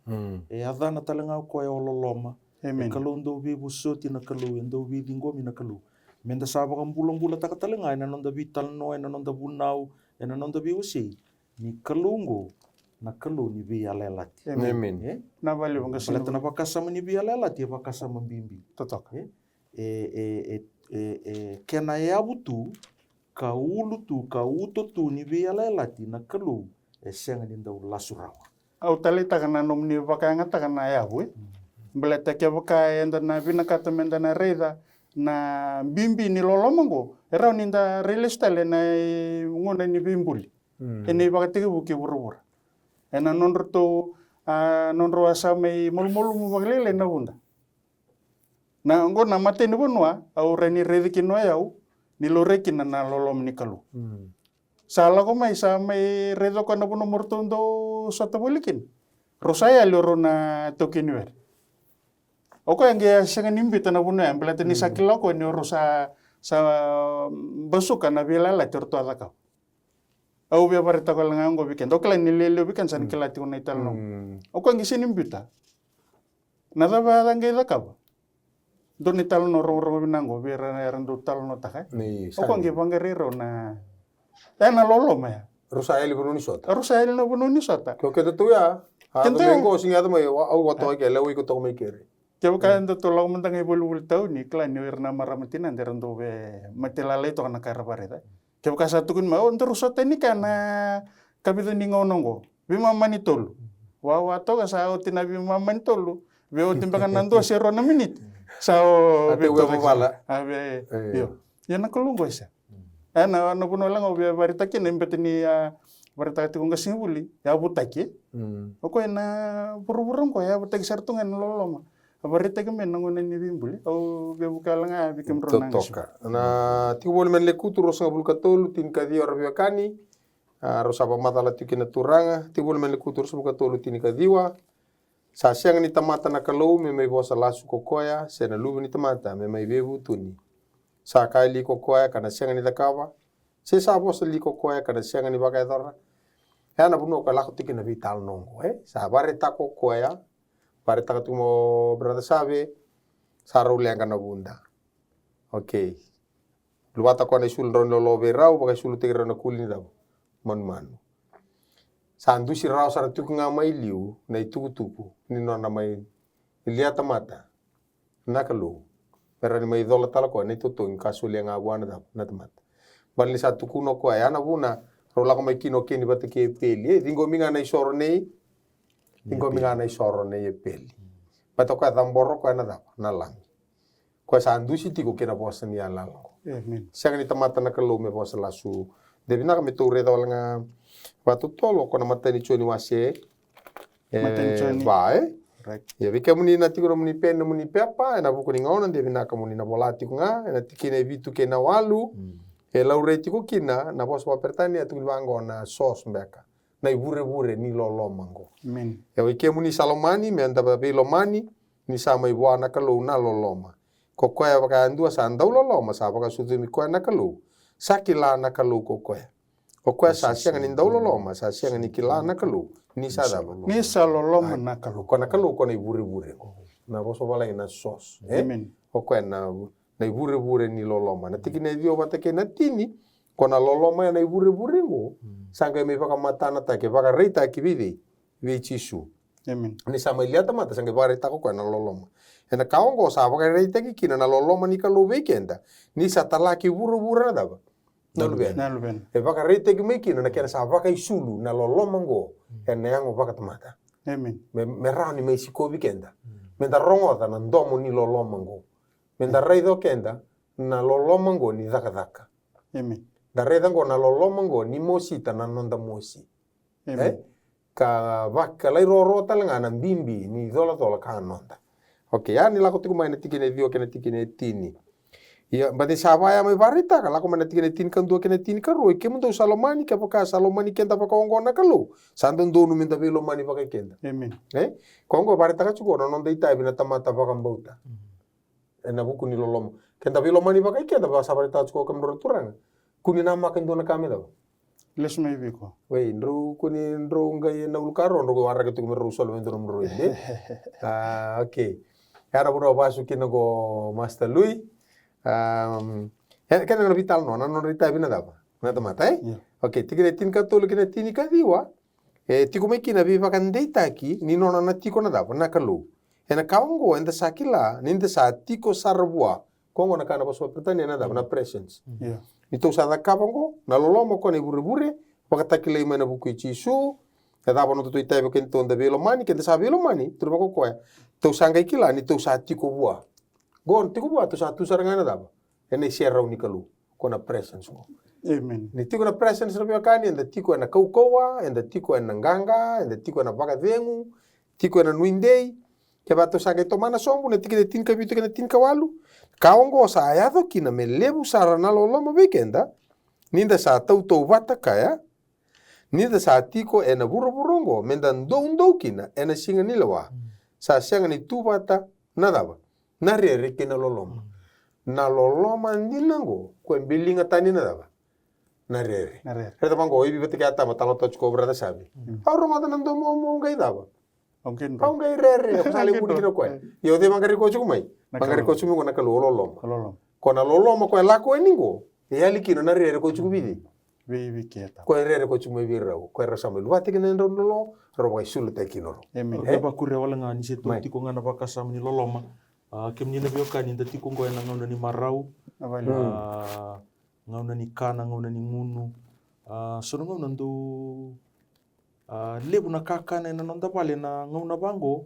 E yacana tale ga o koya o loloma. E Kalou dau veivosoti na Kalou, e dau veiciqomi na Kalou. Meda sa vakabulabulataka tale ga ena noda veitalanoa, ena noda vunau, ena noda veiwasei, ni Kalou oqo na Kalou ni veiyalayalati. E? Na vale vaka sina, baleta na vakasama ni veiyalayalati e vakasama bibi. Totoka. E? E, e, e, e, e kena yavu tu, ka ulu tu, ka uto tu ni veiyalayalati na Kalou e sega ni dau lasu rawa. Au taleitaka na nomuni vakayagataka na yavu, e? Baleta kevaka eda na vinakata meda na raica na bibi ni loloma oqo, e rawa ni da rai lesu tale ena gauna ni veibuli. Ena ivakatekivu kei vuravura. Ena nodratou, a, nodrau a sa mai malumalumu vakalailai na vuda. Na oqo na matai ni vanua au rawa ni raici kina o yau ni laurai kina na loloma ni Kalou. Sa lako mai, sa mai raica o koya na vanua mo ratou dau sota voli kina. Rau sa yali o rau na taukei ni were. O koya qai a sega ni biuta na vanua ya, baleta ni sa kila o koya ni o rau sa, sa basuka na veiyalayalati o ratou a cakava. Au via vakaraitaka wale ga oqo vei keda. Au kila ni lewe levu vei keda sa na kila tiko na italanoa. O koya qai sega ni biuta na cava a qai cakava. Dua na italanoa rogorogo vinaka oqo vei ira era dau talanoataka, e? O koya qai vaqarai rau na, e, na loloma ya. Rau sa yali vanua ni sota. Rau sa yali na vanua ni sota. Ke o keda tu ya, a, keda tu ya. Qo sega ni yaco mai, au a toka ke, lewe iko toka mai keri. Kevaka eda tou lako mada ga i volivoli tauni, kila ni o ira na marama tinada era dau via mate lalai toka na ka era vakaraica. Kevaka sa tukuni mai, o, daru sota ni ka na kavica ni gauna oqo. Veimama ni tolu. Wawa toka sa oti na veimama ni tolu. Veioti beka na dua se rua na miniti. Sa o A te vei ue toka vavala. Sa. A vei, E. io. Ia na Kalou qo e sega. E, na, na vanua laga au via vakaraitaka kina, e beta ni a vakaraitaka tiko qasenivuli, e yavutaki, e? Mm. O koya na vuravura qo, e yavutaki sara tu ga ena loloma. A vakaraitaki mai na gauna ni veibuli, au via vuka laga vei kemudrau na Totoka. Qase. Na tiko voli mai na Lekutu ruasagavulu ka tolu, tinikaciwa, ra veiwekani. A, rau sa vakamacala tiko kina na Turaga, tiko voli mai na Lekutu ruasagavulu ka tolu, tinikaciwa. Sa sega ni tamata na Kalou me mai vosa lasu ko koya, se na luve ni tamata me mai veivutuni. Sa kaya li ko koya ka na sega ni cakava, se sa vosa li ko koya ka na sega ni vakayacora? E a na vanua ko lako tiko kina na veitalanoa oqo, e? Sa vakaraitaka ko koya, vakaraitaka tiko mo brother Save, sa rau leqa na vuda. Okay. Luvata koya na isulu drau ni lolo vei rau, vakaisulutaki rau na kuli ni cava? Manumanu. Sa dusi rawa sara tiko ga mai liu na itukutuku ni nona mai lia tamata na Kalou. Me rawa ni mai cola tale koya na itotogi ka solia ga vua na cava? Na tamata. Baleta ni sa tukuna o koya, e a na vuna rau lako mai kina o Keni vata kei Epeli. E, ciqomi ga na isoro nei, ciqomi ga na isoro nei Epeli. Baleta o koya cabora o koya na cava? Na lami. Koya sa dusi tiko kei na vosa ni yalayala oqo. Amen. Sega ni tamata na Kalou me vosa lasu. De vinaka me tou raica wale ga vakatotolo ko na matai ni Joni wase, e, Matai ni Joni. Va, e? Right. Ia vei kemuni na tiko nomuni peni, nomuni pepa, ena vuku ni gauna, de vinaka moni na vola tiko ga, ena tikina e vitu kei na walu, Mm. e laurai tiko kina na vosa vakaperitania e tukuni vaqo na source beka. Na ivurevure ni loloma oqo. Amen. E, o i kemuni sa lomani, me da veilomani, ni sa mai vua na Kalou na loloma. Ko koya vakayadua sa dau loloma, sa vakasucumi koya na Kalou. Sa kila na Kalou ko koya. O koya sa sega ni dau loloma, sa sega ni kila na Kalou. Ni sa cava? Ni sa loloma na Kalou. Ko na Kalou, ko na ivurevure. Na vosa valagi na source, e? Amen. O koya na, na ivurevure ni loloma. Na tikina e ciwa vata kei na tini, ko na loloma ya na ivurevure oqo. Mm. Sa qai mai vakamatanataki, vakaraitaki vei cei? Vei Jisu. Amen. Ni sa mai lia tamata, sa qai vakaraitaka o koya na loloma. Ena ka oqo sa vakaraitaki kina na loloma ni Kalou vei keda. Ni sa talaki vuravura na cava? Na luvena. Na luvena. E vakaraitaki mai kina na kena sa vakaisulu na loloma oqo. Mm. Ena yago vakatamata. Amen. Me, me rawa ni mai sikovi keda. Mm. Me da rogoca na domo ni loloma oqo. Me da raica o keda na loloma oqo ni cakacaka. Amen. Da raica oqo na loloma oqo ni mosita na noda mosi. Amen. E? Ka vakalai roro tale ga na bibi ni colacola ka noda. Okay, ia ni lako tiko mai na tikina e ciwa kei na tikina e tini. Ia, baleta ni sa vaya mai vakaraitaka, lako mai na tikina e tinikadua kei na tinikarua, i kemudou sa lomani, kevaka sa lomani keda vakaoqo na Kalou, sa dodonu me da veilomani vakaikeda. Amen. E? Ko oqo vakaraitaka tiko na noda itavi na tamata vakabauta. Mm. Ena vuku ni loloma. Keda veilomani vakaikeda, va sa vakaraitaka tiko kemudrau na turaga. Kua ni namaka e dua na ka me cava? Lesu mai vei iko. Wei, drau kua ni drau qai na ulukaro, drau qai waraka tiko me drau solo me dua na drau ide. Ah, okay. Ia na vanua vasu kina ko Master Lui. Um, e, kena na veitalanoa, na nodra itavi na cava? Na tamata, e? Ia. Okay, tikina e tinikatolu kei na tinikaciwa. E tiko mai kina veivakadeitaki ni nona na tiko na cava? Na Kalou. Ena ka oqo eda sa kila ni da sa tiko sara vua. Ko oqo na ka na vosa vakaperitania na cava? Na presence. Ia. Ni tou sa cakava oqo, na loloma ko na ivurevure, vakatakilai mai na vuku i Jisu, e cava nodatou itavi keda tou da veilomani, keda sa veilomani, tou vaka o koya. Tou sa qai kila ni tou sa tiko vua. Qo tiko vua, tou sa tu sara ga ena cava? Ena iserau ni Kalou. Ko na presence qo. Amen. Ni tiko na presence na veiwekani, eda tiko ena kaukauwa, eda tiko ena qaqa, eda tiko ena vakacegu, tiko ena nuidei. Kevaka tou sa qai tomana sobu na tikina e tinikavitu kei na tinikawalu. Ka oqo sa yaco kina me levu sara na loloma vei keda, ni da sa tautauvata kaya, ni da sa tiko ena vuravura oqo, me da doudou kina ena siga ni lewa. Mm. Sa sega ni tu vata na cava? Na rere kei na loloma. Mm. Na loloma dina oqo, ko e biliga tani na cava? Na rere. Na rere. Raica vaqo, o Ivi vata kei Atama, talanoataka tiko o Brother Sami. Mm. Au rogoca na domo, au qai cava? Au qai rere. Au qai rere, au sa lai vuni kina o koya. Ia o cei vaqarai koya tiko mai? Na Kalou. Vaqarai koya tiko mai qo na Kalou, o loloma. O loloma. Ko na loloma ko e lako yani qo, e yali kina na rere ko tiko vei cei? Vei, vei keda. Ko e rere ko tiko mai vei rau, ko e rau sa mai luvata kina na nodrau loloma, rau vakaisulutaki kina o rau. Amen. E? Au via vakuria wale ga ni se tou tiko ga na vakasama ni loloma. A, kemuni na veiwekani, da tiko qo ena gauna ni marau. A, gauna ni kana, gauna ni gunu. A, so na gauna dou A, levu na kakana ena noda vale na gauna vaqo,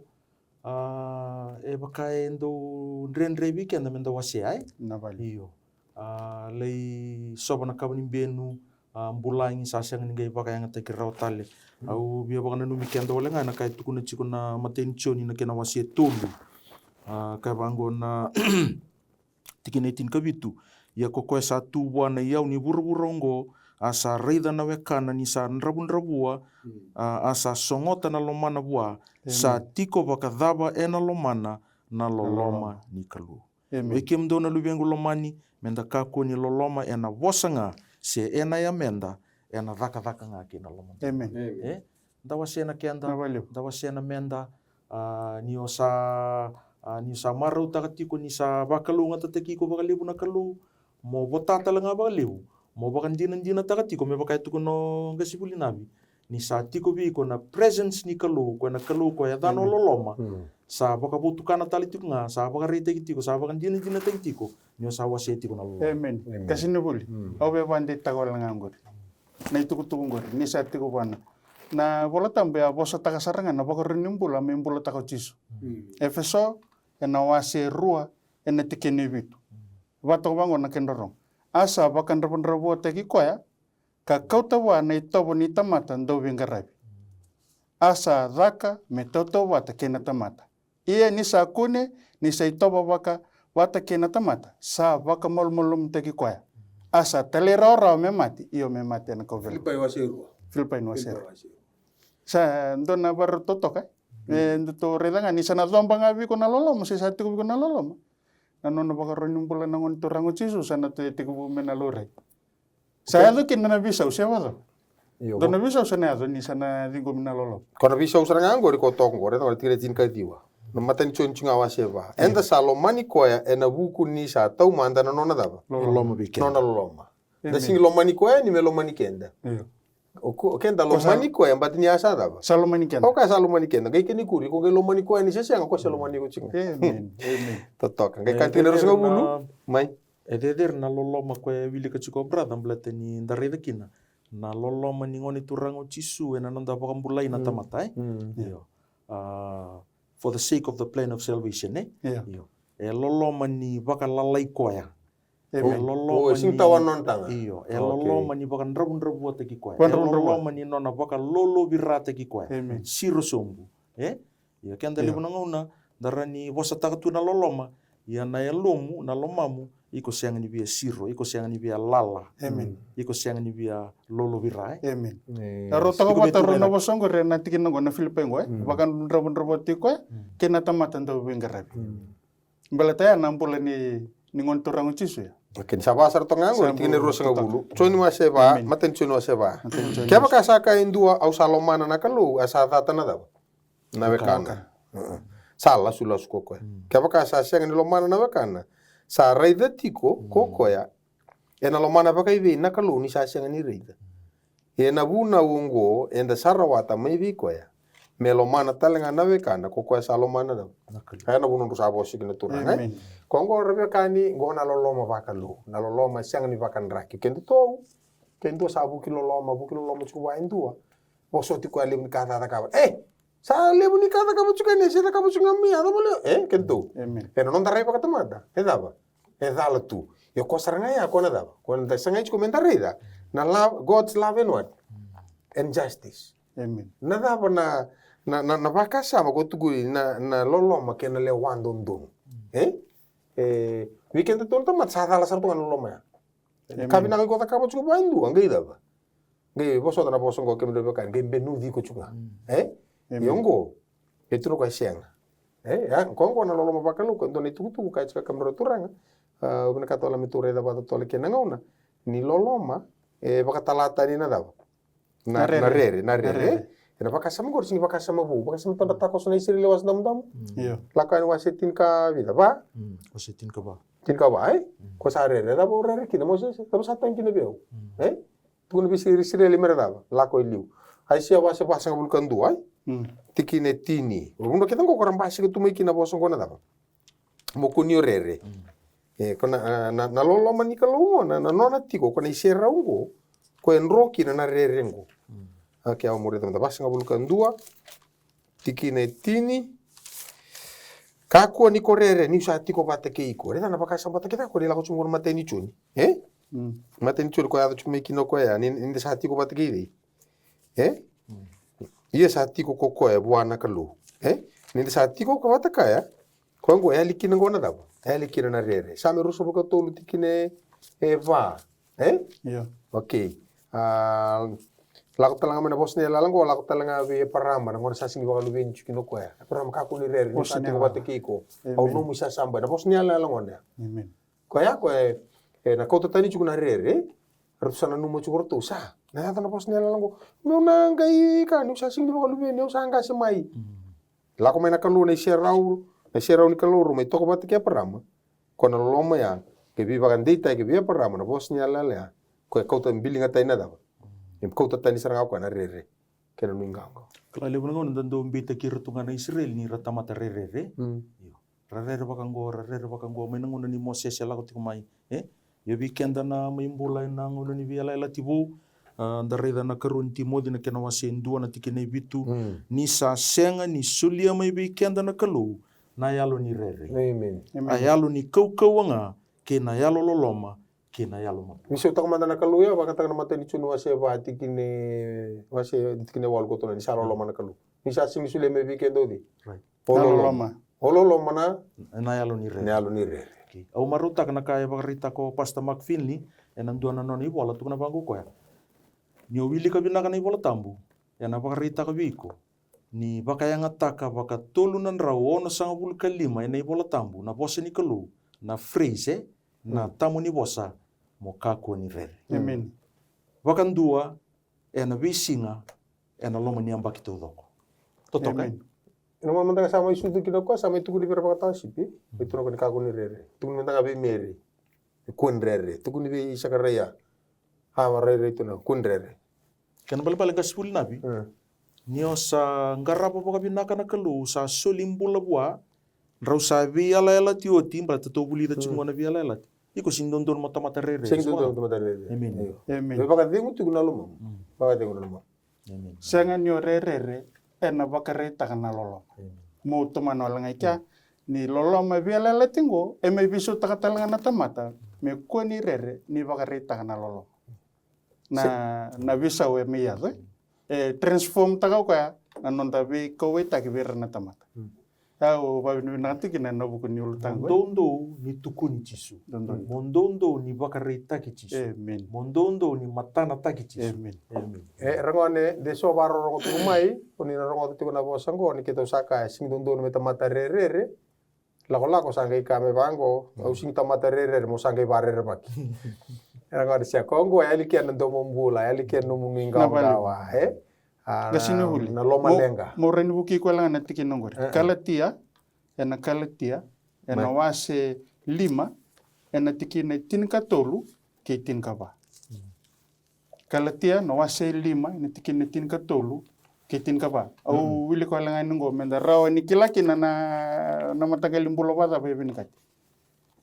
a, e vaka e dau dredre vei keda me da wasea, e? Na vale. Io. A, lai sova na kava ni benu, a, bulagi, sa sega ni qai vakayagataki rawa tale. Mm. Au via vakananumi keda wale ga ena ka e tukuna tiko na imatai ni Joni na kena wase e tolu. A, ka vaqo na tikina e tinikavitu. Ia ko koya sa tu vua na iyau ni vuravura oqo, a sa raica na wekana ni sa dravudravua, mm, a, a sa sogota na lomana vua, sa, amen, tiko vakacava ena lomana na loloma, na loloma ni Kalou. Amen. Oi kemudou na luvequ lomani, me da kakua ni loloma ena vosa ga, se ena yameda, ena cakacaka ga kei na lomada. Amen. Amen. E? Da wasea na keda, na vale, da wasea na meda, a, ni o sa, a, ni o sa marautaka tiko ni sa vakalougatataki iko vakalevu na Kalou, mo vota tale ga vakalevu, mo vakadinadinataka tiko, me vaka e tukuna o qasenivuli Navi, ni sa tiko vei iko na presence ni Kalou, koya na Kalou koya e yacana o, amen, loloma. Mm. Sa vakavotukana tale tiko ga, sa vakaraitaki tiko, sa vakadinadinataki tiko, ni o sa wasea tiko na loloma. Amen. Amen. Qasenivuli, mm, au via vakadeitaka wale ga oqori na itukutuku oqori ni sa tiko vua na, na iVolatabu e a vosataka sara ga na vakarau ni bula me bulataka o Jisu. Mm. Efeso, ena wase rua, ena tikina e vitu. Mm. Vakatoka vaqo na kena rorogo. A sa vakadravudravuataki koya, ka kauta vua na itovo ni tamata dauveiqaravi. Mm. A sa caka me tautauvata kei na tamata. Ia ni sa kune ni sa itovo vaka, vata kei na tamata, sa vakamalumalumutaki koya. A sa talairawarawa me mate, io me mate ena kauveilatai. Filipai wase rua. Filipai na wase rua. Filipai wase rua. Sa dua na vakarau totoka, e? Mm. E, datou raica ga ni sa na coba ga vei iko na loloma, se sa tiko vei iko na loloma. Na nona vakarau ni bula na Gone Turaga o Jisu, sa na tu e tekivu me na laurai. Sa, okay, yaco kina na veisau, se vakacava? Io. Dua na veisau sa na yaco ni sa na ciqomi na loloma. Ko na veisau sara ga oqori ko toka oqori, ena tikina e tinikaciwa. Na imatai ni Joni tiko ga wase va. Io. Eda sa lomani koya ena vuku ni sa taumada na nona cava? Loloma. Loloma vei keda. Nona loloma. Amen. Da sega ni lomani koya ni me lomani keda. Io. O ko, keda lomani koya, baleta ni a sa cava? Sa lomani keda. O koya sa lomani keda. Qai kena ikuri, ko qai lomani koya ni se sega, ko se lomani iko tiko. Amen. Amen. Totoka. Qai, e, kena tikina e ruasagavulu. Na, mai. E cecere na loloma koya e wilika tiko o brother, baleta ni da raica kina na loloma ni Gone Turaga o Jisu ena noda vakabulai na tamata, e? Mm. Io. A, for the sake of the plan of salvation, e? Io. Io. E loloma ni vakalalai koya. Amen. E loloma, o, e sega ni tawa na nona taga. Io, e, okay, loloma ni vakadravudravuataki koya. Vakadravudravuataki. E loloma ni nona vakalolovirataki koya. Amen. Siro sobu. E? Ia keda, io, levu na gauna da rawa ni vosataka tu na loloma, ia na yalomu, na lomamu, iko sega ni via siro, iko sega ni via lala. Amen. Iko sega ni via lolovira, e? Amen. E. Iko via tu, e, na, vosa oqori ena tikina oqo, na Filipai oqo, e? Mm. Vakadravudravuataki koya, mm, kei na tamata dauveiqaravi. Mm. Baleta ya na bula ni, ni Gone Turaga o Jisu ya. Okay, ni sa vaka sara toka ga oqo, sa tikina e ruasagavulu. Joni wase va, amen, imatai ni Joni wase va. Imatai ni Joni. Kevaka sa kaya e dua, au sa lomana na Kalou, a sa cata na cava? Na wekana. Wekana. Uh-uh. Sa lasulasu ko koya. Mm. Kevaka sa sega ni lomana na wekana, sa raica tiko ko, mm, koya ena lomana vakaivei na Kalou ni sa sega ni raica? Ia na vunau oqo eda sa rawata mai vei koya, me lomana tale ga na wekana ko koya sa lomana na, na Kalou. Kaya na vunau drau sa vosa kina na Turaga, e? Amen. Ko oqo ra veiwekani, oqo na loloma vakalou, na loloma sega ni vakadraki. Kedatou, ke dua sa vuki loloma, vuki loloma tiko vua e dua, vosoti koya levu ni ka sa cakava. E, sa levu ni ka cakava tiko yani, se cakava tiko ga mai, a cava levu, e, kedatou. Amen. E na noda rai vakatamata, e cava? E cala tu. Ia ko sara ga ya ko na cava? Ko na da sagai tiko me da raica na love, God's love and what? And justice. Amen. Na cava na, na, na, na vakasama ko tukuni na, na loloma kei na lewa dodonu. E? E, vei kedatou na tamata sa cala sara tu ga na loloma ya. Amen. Ka vinaka iko cakava tiko vua e dua, qai cava? Qai vosota na vosa oqo, kemudou veiwekani, qai benuci iko tiko ga. Mm. E? Amen. Ia oqo, e tukuna o koya e sega. E, a, ko oqo na loloma vakalou, ko e dua na itukutuku ka e tiko kemudou na turaga. A, au vinakata wale me tou raica vakatotolo kei na gauna. Ni loloma, e vakatala tani na cava? Na, na rere. Na rere, na rere. Na rere. E na vakasama oqori, sega ni vakasama vou, vakasama tadra takoso na Isireli e Wasa Damudamu. Mm. Io. Lako Yani wase tinikavica, va? Mm, wase tinikava. Tinikava, e? Mm. Ko sa rere, cava o rere kina, Mosese? Cava sa tagi kina vei au? Mm. E? Tukuna vei Isireli me ra cava? Lako i liu. Aisea wase vasagavulu ka dua, e? Mm. Tikina e tini. Vanua kece oqo ko ra basika tu mai kina vosa oqo na cava? Mo kua ni o rere. Mm. E, ko na, a, na, na loloma ni Kalou oqo, na, na nona tiko, ko na iserau oqo, ko e dro kina na rere oqo. Mm. Okay, au mo raica mada, vasagavulu ka dua, tikina e tini. Kakua ni ko rere niu sa tiko vata kei iko. Raica na vakasama vata kei, kakua ni lako tiko qo na imatai ni Joni. E? Mm. Imatai ni Joni ko yaco tiko mai kina o koya, ni, ni da sa tiko vata kei cei? E? Mm. Ia sa tiko ko koya vua na Kalou. E? Ni da sa tiko ko vata kaya, koya qo e yali kina qo na cava? E yali kina na rere. Same ruasagavulu ka tolu tikina e va. E? Io. Okay. A, lako tale ga mai na vosa ni yalayala qo, lako tale ga vei Eparama, na gauna sa sega ni vakaluveni tiko kina o koya. Eparama, kakua ni rere, ni sa tiko vata kei iko. Au nomu isasaba. Na vosa ni yalayala gona ya. Amen. Koya, koya, e, na kauta tani tiko na rere. Ratou sa nanuma tiko ratou sa. Na yaca na vosa ni yalayala qo. Meu na qai ka, niu sa sega ni vakaluveni, au sa qase mai. Mm. Lako mai na Kalou, na iserau, na iserau ni Kalou, rau mai toka vata kei Eparama. Ko na loloma ya, ke veivakadeitaki vei Eparama, na vosa ni yalayala ya. Ko e kauta biliga tani na cava? E kauta tani sara ga ko na rere. Kei na nuiqawaqawa. Kila levu na gauna da dau beitaki ira tu ga na Isireli ni ra tamata rerere. Mm. Io. Ra rere vaka qo, ra rere vaka qo, mai na gauna ni Mosese lako tiko mai. E? Ia vei keda na mai bula ena gauna ni veiyalayalati vou, a, da raica na karua ni Timoci na kena wase e dua na tikina e vitu. Mm. Ni sa sega ni solia mai vei keda na Kalou na yalo ni rere. Amen. A yalo ni kaukauwa ga, kei na yalo loloma, kei na yalo matua. Ni sautaka mada na Kalou ya, vakataka na imatai ni Joni wase va tikina e, wase tikina e walu ko tolu, ni sa loloma na Kalou. Ni sa sega ni solia mai vei keda o cei? Right. O loloma. O loloma na, na yalo ni rere. Na yalo ni rere. Okay. Au marautaka na ka e vakaraitaka o Pastor Mark Finley ena dua na nona ivola, tukuna vaqo o koya: Ni o wilika vinaka na iVola Tabu, ena vakaraitaka vei iko ni vakayagataka vakatolu na drau onosagavulu ka lima ena iVola Tabu na vosa ni Kalou, na phrase, na, mm, tamo ni vosa, mo kakua ni rere. Amen. Vakadua ena veisiga, ena loma ni yabaki taucoko. Totoka. Amen. Ena gauna mada ga sa mai sucu kina o koya, sa mai tukuni vei ira vakatawasipiti. Mai tukuna o koya ni kakua ni rere. Tukuni mada ga vei Meri. Kua ni rere. Tukuni vei Sakaraia. A, rairai tu na kua ni rere. Kena ibalebale, qasenivuli Navi. Mm. Ni o sa qarava vakavinaka na Kalou, sa soli bula vua, drau sa veiyalayalati oti, baleta tou vulica tiko, mm, qo na veiyalayalati. Iko sega ni dodonu mo tamata rere. Sega ni dodonu mo tamata rere. Amen. Io. Amen. Me vakacegu tiko na lomamu. Mm. Vakacegu na lomamu. Amen. Sega ni o rerere, ena vakaraitaka na loloma. Amen. Mo tomana wale ga i kea, mm, ni loloma veiyalayalati qo, e mai veisautaka tale ga na tamata me kua ni rere, ni vakaraitaka na loloma. Na, na veisau e mai yaco, e. E transform taka o koya na noda veikauwaitaki vei ira na tamata. Mm. Au vakavinavinaka tiko kina ena vuku ni ulutaga qo. Mo doudou ni tukuni Jisu. Doudou. Mo doudou ni vakaraitaki Jisu. Amen. Mo doudou ni matanataki Jisu. Amen. Amen. E, ragone, de so vakarorogo tiko mai, o ni na rogoca tiko na vosa qo, ni keitou sa kaya, sega ni dodonu me tamata rerere, lakolako sa qai kaya mai vaqo, au sega ni tamata rerere, mo sa qai vakarerevaki. Ena gauna se koya qo, e yali kina na domobula, e yali kina na nomu nuiqawaqawa, e? A, na, na loma leqa. Mo rawa ni vukei koya ga na tikina oqori. E, e. Kalatia, ena Kalatia, ena wase lima, ena tikina e tinikatolu kei tinikava. Mm. Kalatia na wase lima, ena tikina tinikatolu kei tinikava. Au wilika wale ga yani qo, meda rawa ni kila kina na, na mataqali bula vakacava e vinakati.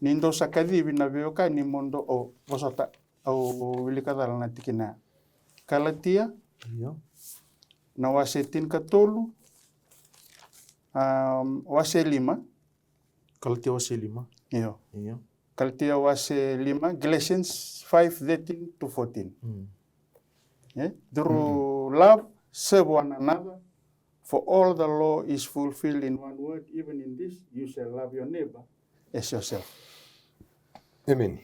Ni dou sa kacivi na veiwekani mo dou, o, vosota, au wilika cala na tikina. Kalatia, io, na wase tinikatolu, am, wase lima. Kalatia wase lima. Io. Io. Kalatia wase lima, Galatians five thirteen to fourteen. Mm. E? Through love, serve one another, for all the law is fulfilled in one word, even in this, you shall love your neighbor as yourself. Amen.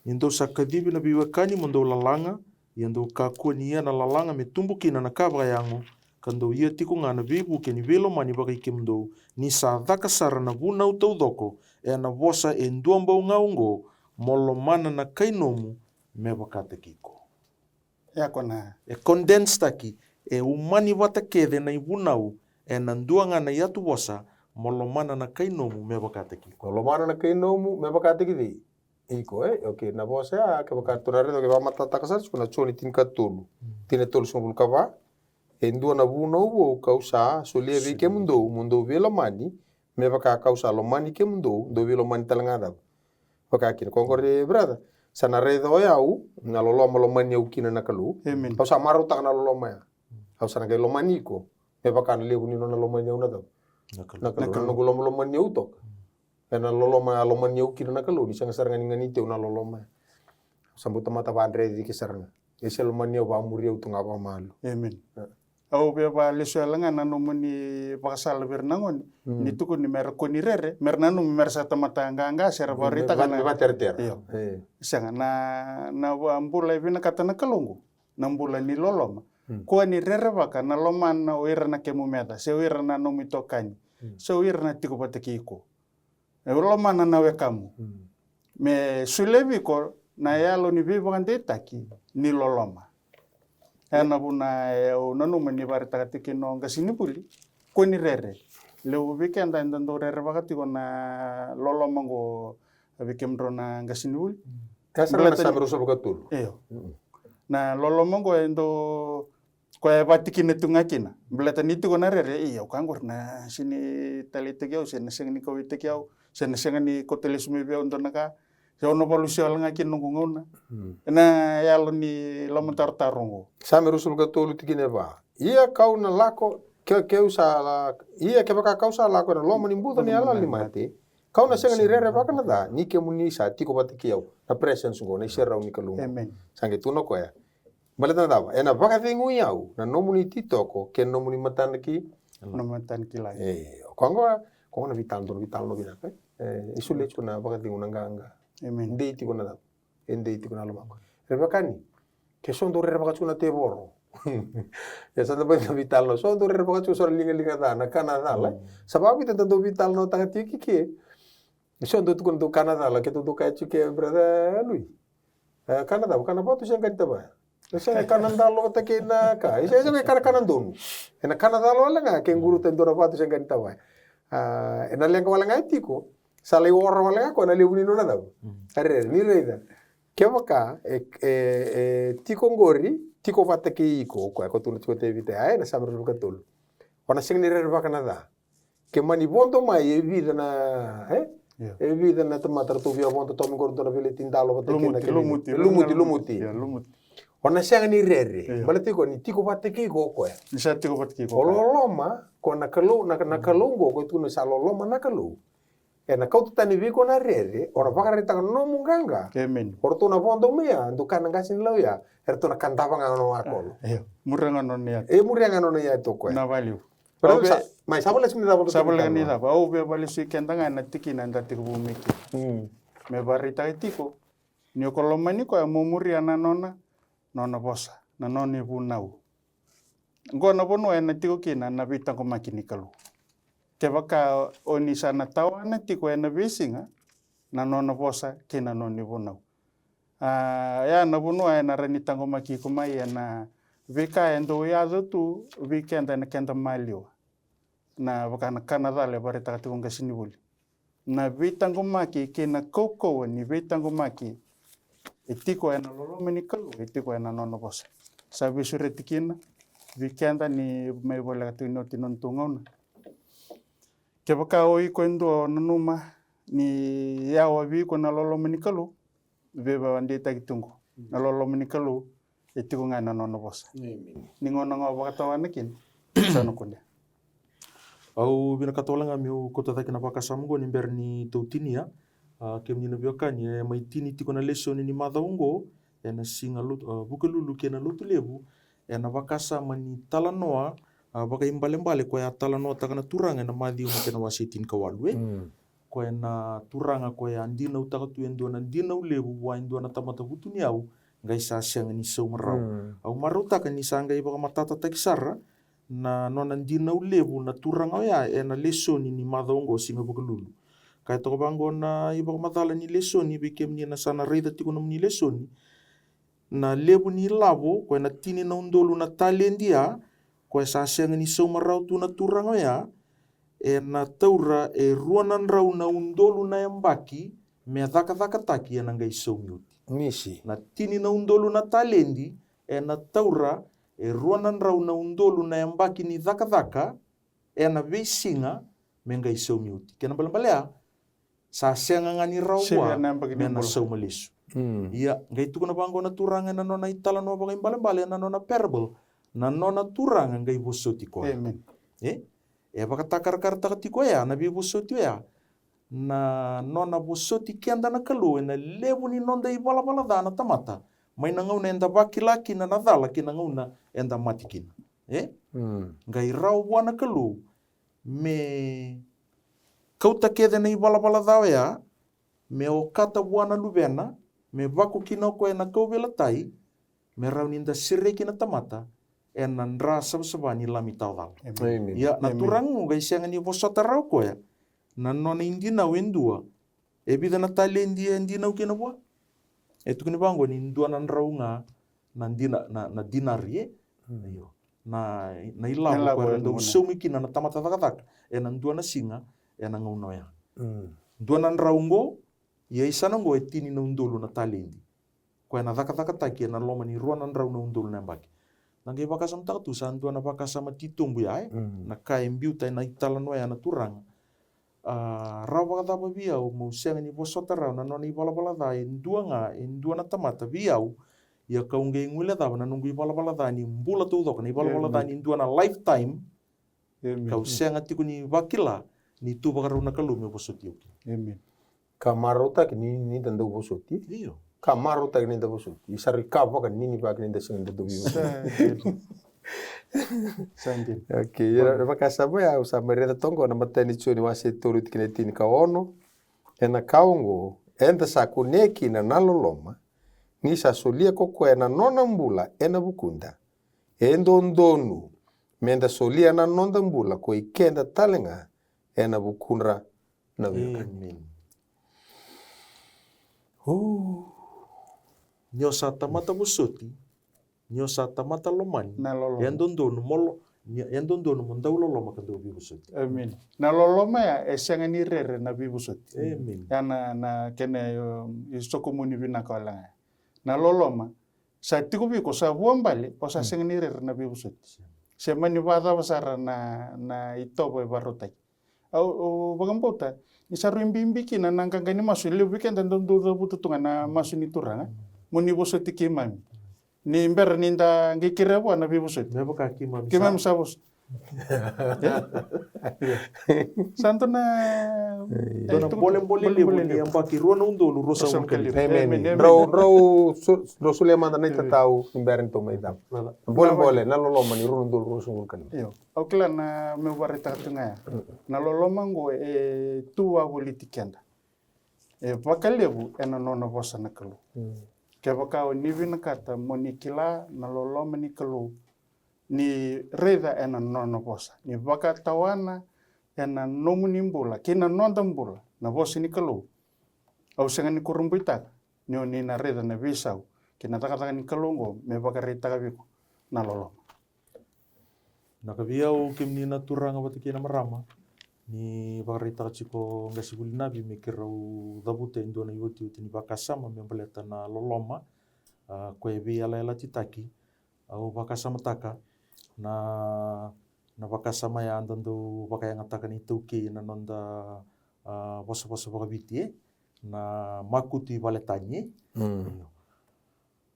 Ni dou sa kacivi na veiwekani mo dou lalaga, ia dou kakua ni ia na lalaga me tubu kina na ka vakayago, ka dou ia tiko ga na veivuke ni veilomani vakai kemudou, ni sa caka sara na vunau taucoko ena vosa e dua bau ga oqo, mo lomana na kai nomu me vakataki iko. E a kona. E condense taki, e umani vata kece na ivunau ena dua ga na iyatuvosa, mo lomana na kai nomu me vakataki iko. Mo lomana na kai nomu me vakataki cei? Iko, e? Okay, na vosa ya, kevaka tou na raica, ke vakamatatataka sara tiko na Joni tinikatolu, mm, tinikatolu, sogavulu ka va. E dua na vunau vou kau sa solia vei kemudou, mo dou veilomani, me vaka kau sa lomani kemudou, dou veilomani tale ga cava. Vaka kina, ko qori, brother, sa na raica o yau na loloma lomani au kina na Kalou. Amen. Au sa marautaka na loloma ya. Au sa na qai lomani iko me vaka na levu ni nona lomani au na cava? Na Kalou. Na noqu lomalomani au toka. Ena loloma a lomani au kina na Kalou, ni sega sara ga ni ganiti au na loloma. Sa bau tamata vadreti ke sara ga. E se lomani au, vamuri au tu ga vakamalua. Amen. Au via valesu yala ga na nomuni vakasala vei ira na gone. Ni tukuni mera kua ni rere, mera nanumi mera sa tamata qaqa se ra vakaraitaka na. Vateretera. Io. Sega, na, na bula e vinakata na Kalou qo na bula ni loloma. Kua ni rerevaka na lomana o ira na kemu meca, se o ira na nomu itokani, se o ira na tiko vata kei iko. E lomana na wekamu. Me solia vei iko na yalo ni veivakadeitaki ni loloma. E na vuna e au nanuma ni vakaraitaka tiko kina o qasenivuli. Kua ni rere. Levu vei keda eda dau rerevaka tiko na loloma qo vei kemudrau na qasenivuli. Ka sa na Same ruasagavulu ka tolu. Io. Na loloma qo e dau koya e vatikina tu ga kina. Baleta ni tiko na rere, ia, au ka qori na sega ni taleitaki au, se na sega ni kauwaitaki au, se na sega ni kauta lesu mai vei au dua na ka, se au na valusi wale ga kina noqu gauna. Na yalo ni lomatarotaro oqo. Same ruasagavulu ka tolu tikina e va. Ia kau na lako, ke, keu sa la, ia kevaka kau sa lako ena loma ni buca ni yalayala ni mate, kau na sega ni rerevaka na ca, ni kemuni sa tiko vata kei au. Na presence oqo, na iserau ni Kalou. Amen. Sa qai tukuna o koya. Baleta na cava? Ena vakacegui au na nomuni titoko kei na nomuni matanaki. Nomuni matanaki lai. E, o koya qo, o koya qo na veitalanoa, veitalanoa vinaka. E, e solia tiko na vakacegu, na qaqa. Amen. Dei tiko na cava? E dei tiko na lomaqu. Rerevaka ni ke so dau rerevaka tiko na tevoro. Ia sa da mai na veitalanoa, so dau rerevaka tiko so na ligaliga ca, na ka na cala. Sa vakavica da dau veitalanoataka tiko ke. So dau tukuna dau ka na cala, ke dau dau kaya tiko ke brother Lui. E, ka na cava? Ka na vatu se qai ni tavaya. E sega, e ka na dalo vata kei na ka. E sega, e sega, e ka na, ka na donu. E na ka na cala wale ga ke quruta e dua na vatu se qai ni tavaya. A, e na leqa wale ga e tiko. Sa lai ora wale ga ko na levu ni nona cava? A rere, ni raica. Kevaka e, e, e tiko qori, tiko vata kei iko, o koya ko tukuna tiko o Tevita, e, na Same ruasagavulu ka tolu. O na sega ni rerevaka na ca. Ke mani vodo mai e vica na, e? E vica na tamata ratou via vodo tomi qori, dua na veleti dalo vata kei na lumuti, lumuti. O na sega ni rere. Baleta tiko ni tiko vata kei iko o koya. Ni sa tiko vata kei iko o koya. O loloma, ko na Kalou, na, na Kalou qo, ko tukuna sa loloma na Kalou. E na kauta tani vei iko na rere, o ra vakaraitaka na nomu qaqa. Amen. O ratou na vodo mai ya, dou kaya na qase ni lau ya, eratou na kadava ga na nona kolo. Io, muria ga na nona iyatu. E muria ga na nona iyatu o koya. Na valiu. Mai sa valesu ni cava? Sa valesu ni cava? Au via valesu i keda ga ena tikina eda tekivu mai kina. Me vakaraitaka tiko ni o ko lomani koya mo muria na nona, nona vosa, na nona ivunau. Qo na vanua ena tiko kina na veitaqomaki ni Kalou. Kevaka o ni sa na tawana tiko ena veisiga na nona vosa kei na nona ivunau. A, ya na vanua ena rawa ni taqomaki iko mai ena veika e dau yaco tu vei keda ena keda maliwa. Na vaka na ka na cala e vakaraitaka tiko o qasenivuli. Na veitaqomaki kei na kaukauwa ni veitaqomaki e tiko ena loloma ni Kalou, e tiko ena nona vosa. Sa veisureti kina vei keda ni mai voleka tiko ni oti na nodatou gauna. Kevaka o iko e dua o nanuma ni yawa vei iko na loloma ni Kalou, veivakadeitaki tu qo. Na loloma ni Kalou e tiko ga ena nona vosa. Ni gauna ga o vakatawana kina, sa na kunea. Au vinakata wale ga meu kauta cake na vakasama oqo ni bera ni tou tinia. A, kemuni na veiwekani, e mai tini tiko na lesoni ni macawa oqo ena siga Lotu, a, Vukelulu kei na Lotulevu, ena vakasama ni talanoa, a, vakaibalebale koya a talanoataka na Turaga ena Maciu na kena wase e tinikawalu, e? Koya na Turaga koya a dinautaka tu e dua na dinau levu vua e dua na tamata vutuniyau, qai sa sega ni sauma rawa. Au marautaka ni sa qai vakamatatataki sara na nona dinau levu na Turaga oya ena lesoni ni macawa oqo, Siga Vukelulu. Kaya toka vaqo na ivakamacala ni lesoni, vei kemuni na sa na raica tiko nomuni lesoni. Na levu ni lavo, koya na tini na udolu na taledi ya, koya sa sega ni sauma rawa tu na Turaga oya, ena taura e rua na drau na udolu na yabaki me cakacakataki, ena qai saumi oti. Nisi. Na tini na udolu na taledi, ena taura e rua na drau na udolu na yabaki ni cakacaka, ena veisiga me qai saumi oti. Kena balebale ya, sa sega ga ni rawa vua me na sauma lesu. Ia, qai tukuna vaqo na Turaga ena nona italanoa vakaibalebale, ena nona parable. Na nona Turaga qai vosoti koya. Amen. E? E vakatakarakarataka tiko oya na veivosoti oya, na nona vosoti keda na Kalou ena levu ni noda ivalavala ca na tamata, mai na gauna eda vakila kina na cala ki na gauna eda mate kina. E? Mm. Qai rawa vua na Kalou me kauta kece na ivalavala ca oya, me okata vua na Luvena, me vako kina o koya na kauveilatai, me rawa ni da sereki na tamata ena dra savasava ni Lami tawa cala. Amen. Amen. Ia na Turaga qai sega ni vosota rawa o koya na nona idinau e dua. E vica na taledi e dinau kina vua? E tukuni vaqo ni dua na drau ga na dina, na, na dinari, e? Mm. Io. Na, na ilavo ko era dau saumi kina na tamata cakacaka ena dua na siga ena gauna oya. Mm. Dua na drau qo, ia i sana qo e tini na udolu na taledi. Koya na cakacakataki ena loma ni rua na drau na udolu na yabaki. Na qai vakasamataka tu sa dua na vakasama titobu ya, e? Mm. Na ka e biuta ena italanoa ya na Turaga. A, rawa vakacava vei au meu sega ni vosota rawa na nona ivalavala ca e dua ga, e dua na tamata vei au, ia kau qai guilecava na noqu ivalavala ca ni bula taucoko, na ivalavala ca ni dua na lifetime, kau sega tiko ni vakila ni tu vakarau na Kalou me vosoti au kina. Amen. Ka marautaki ni, ni da dau vosoti. Io. Ka marautaki ni da vosoti. Isa ri ka vaka ni ni vaka ni da sega ni da dau vosoti. Sa dina. Okay, ia na vakasama ya au sa mai raica toka qo na matai ni Joni wase tolu tikina e tini ka ono. Ena ka oqo, eda sa kunea kina na loloma, ni sa solia ko koya na nona bula ena vukuda. E dodonu meda solia na noda bula ko i keda tale ga ena vukudra na veiwekani. Amen. Ni o sa tamata vosoti, ni o sa tamata lomani, e dodonu mo lo, ni, e dodonu mo dau loloma ka dau veivosoti. Amen. Na loloma ya e sega ni rere na veivosoti. Amen. Ya na, na kena, um, isokomuni vinaka wale ga ya. Na loloma sa tiko vei iko, sa vuabale, o sa sega ni rere na veivosoti. Se mani vakacava sara na, na itovo e vakarautaki. Au, au vakabauta ni sa rui bibi kina na qaqa ni masu, e levu vei keda dau, dau cavuta tu ga na masu ni Turaga. Mo ni vosoti keimami. Ni bera ni da qai kerea vua na veivosoti. Me vaka keimami sa vosa. Sa dua na, dua na bolebole levu ni yabaki rua na udolu ruasagavulu ka lima. Amen. Drau, drau solia mada na itatau ni bera ni tou mai cava. Bolebole, na loloma ni rua na udolu ruasagavulu ka lima. Io. Au kila na meu vakaraitaka tu ga ya. Na loloma oqo e tu wavoliti keda. E vakalevu ena nona vosa na Kalou. Mm. Kevaka o ni vinakata mo ni kila na loloma ni Kalou, ni raica ena nona vosa, ni vakatawana ena nomuni bula kei na noda bula na vosa ni Kalou. Au sega ni kurabuitaka ni o ni na raica na veisau kei na cakacaka ni Kalou oqo me vakaraitaka vei iko na loloma. Na ka vei au, kemuni na turaga vata kei na marama, ni vakaraitaka tiko qasenivuli Navi me keirau cavuta e dua na iotioti ni vakasama me baleta na loloma, a, koya e veiyalayalatitaki. Au vakasamataka na, na vakasama ya da dau vakayagataka na iTaukei ena noda, a, vosavosa vakaviti, e, na makutu i vale tani, e. Mm. Io.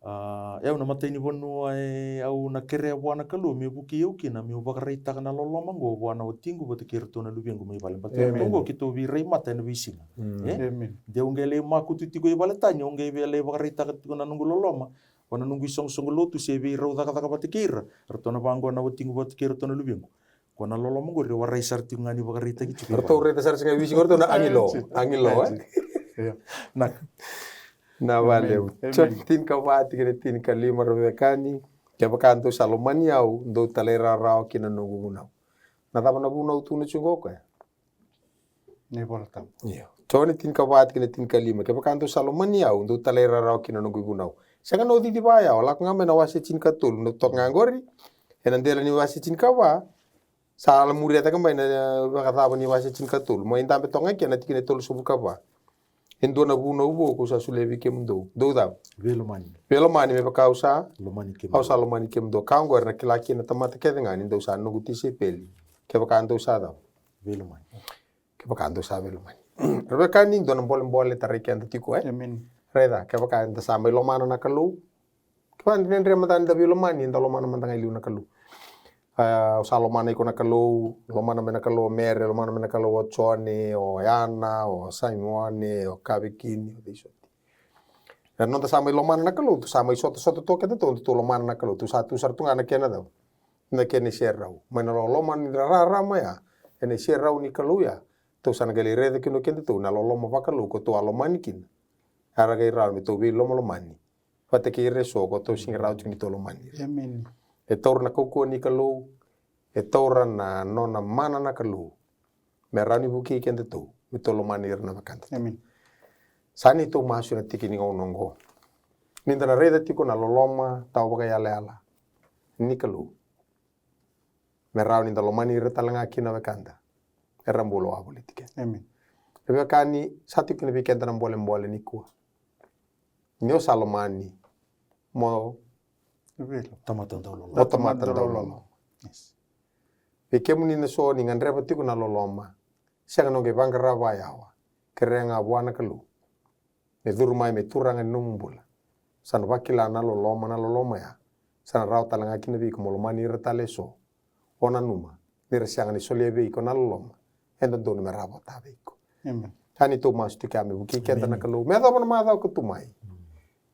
A, e au na matai ni vanua e au na kerea vua na Kalou me vukei au kina meu vakaraitaka na loloma oqo vua na watiqu vata kei iratou na luvequ mai vale. Baleta eratou oqo keitou veirai mata ena veisiga. Mm. E? Amen. De au qai lai makutu tiko i vale tani, au qai via lai vakaraitaka tiko na noqu loloma vua na noqu isoqosoqo lotu se veirau cakacaka vata kei ira. Eratou na vaqo na watiqu vata kei iratou na luvequ. Ko na loloma oqori e warai sara tiko ga ni vakaraitaki tiko. Ratou raica sara tiko ga e veisiga, ratou na agilo. Agilo, e? Io. Na, na vale. Amen. Joni tinikava tikina tinikalima, ra veiwekani. Kevaka dou sa lomani au, dou talairawarawa ki na noqu vunau. Na cava na vunau tukuna tiko qo o koya? Na iVola Tabu. Io. Joni tinikava tikina tinikalima. Kevaka dou sa lomani au, dou talairawarawa ki na noqu ivunau. Sega ni o cici vaya, o lako ga mai na wase tinikatolu, na toka ga qori. Ena dela ni wase tinikava, sa ala muria cake mai na, e, vakacava ni wase tinikatolu. Mo dabe toka ga kina na tikina e tolusagavulu ka va. E dua na vunau vou kau sa solia vei kemudou. Dou cava? Veilomani. Veilomani me vaka au sa? Lomani kemudou. Au sa lomani kemudou. Ka oqo era na kila kina na tamata kece ga ni dou sa noqu tisaipeli. Kevaka dou sa cava? Veilomani. Kevaka dou sa veilomani. Ra veiwekani, dua na bolebole tarai keda tiko, e? Amen. Raica, kevaka eda sa mai lomana na Kalou, Vakadredre mada ni da veilomani, da lomana mada ga e liu na Kalou. A, au sa lomana iko na Kalou, lomana mai na Kalou o Mere, lomana mai na Kalou o Jone, o Yana, o Saimone, o Kavekini, o cei soti. Na noda sa mai lomana na Kalou, tu sa mai sotasota tu o kedatou, tu lomana na Kalou, tu sa tu sara tu ga na kena cau, na kena iserau. Mai na loloma ni rarama ya, ena iserau ni Kalou ya, tou sa na qai lai raica kina o kedatou na loloma vakalou ko tou a lomani kina. Era qai rawa me tou veilomalomani vata kei ira eso ko tou sega rawa tiko ni tou lomani ira. Emeni. E taura na kaukauwa ni Kalou, e taura na nona mana na Kalou me rawa ni vukei kedatou me tou lomani ira na wekada. Emeni. Sa neitou masu ena tiki ni gauna oqo, ni da na raica tiko na loloma tawa vakayalayala ni Kalou, me rawa ni da lomani ira tale ga kina na wekada era bula wavoliti keda. Emeni. E veiwekani, sa tiko kina vei keda na bolebole nikua. Ni o sa lomani, mo Vilo. Tamata dau loloma. Mo tamata dau loloma. Yes. Vei kemuni na so ni gadreva tiko na loloma, sega ni o qai vaqara vakayawa, kerea ga vua na Kalou me curu mai me turaga ni nomu bula. Sa na vakila na loloma, na loloma ya sa na rawa tale ga kina vei iko mo lomani ira tale eso. O nanuma ni ra sega ni solia vei iko na loloma e dodonu me ra vota vei iko. Emeni. Sa neitou masu tiko ya me vukei keda na Kalou me yacova na macawa ka tu mai.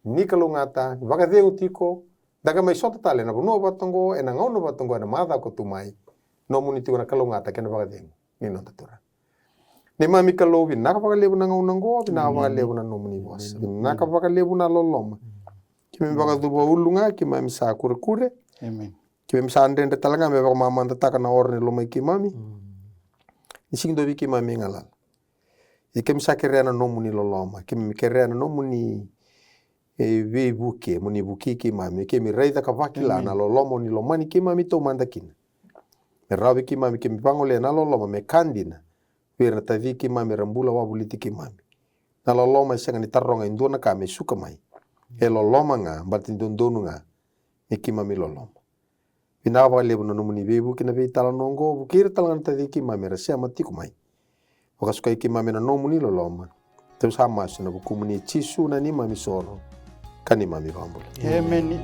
Ni kalougata, ni vakacegu tiko, da qai mai sota tale ena vanua vata oqo, ena gauna vata oqo, ena macawa ka tu mai. Nomuni tiko na kalougata kei na vakacegu ni noda Turaga. Neimami Kalou, vinaka vakalevu na gauna oqo, vinaka vakalevu na nomuni vosa, vinaka vakalevu na loloma. Keimami vakacuva ulu ga, keimami sa kurekure. Emeni. Keimami sa dredre tale ga me vakamamadataka na oro ni lomai keimami. Ni sega ni dua vei keimami e galala. Ia keimami sa kerea na nomuni loloma, keimami kerea na nomuni, e, veivuke, mo ni vukei keimami, keimami raica ka vakila na loloma o ni lomani keimami taumada kina. Me rawa vei keimami, keimami vagolea na loloma me ka dina vei ira na taci keimami era bula wavoliti keimami. Na loloma e sega ni taroga e dua na ka me suka mai. E loloma ga, baleta ni dodonu ga me keimami loloma. Vinaka vakalevu na nomuni veivuke na veitalanoa oqo, vukei ira tale ga na taci keimami era sema tiko mai. Vakasukai keimami ena nomuni loloma. Tou sa masu ena vukumuni Jisu na neimami isoro ka neimami ivakabula. Emeni.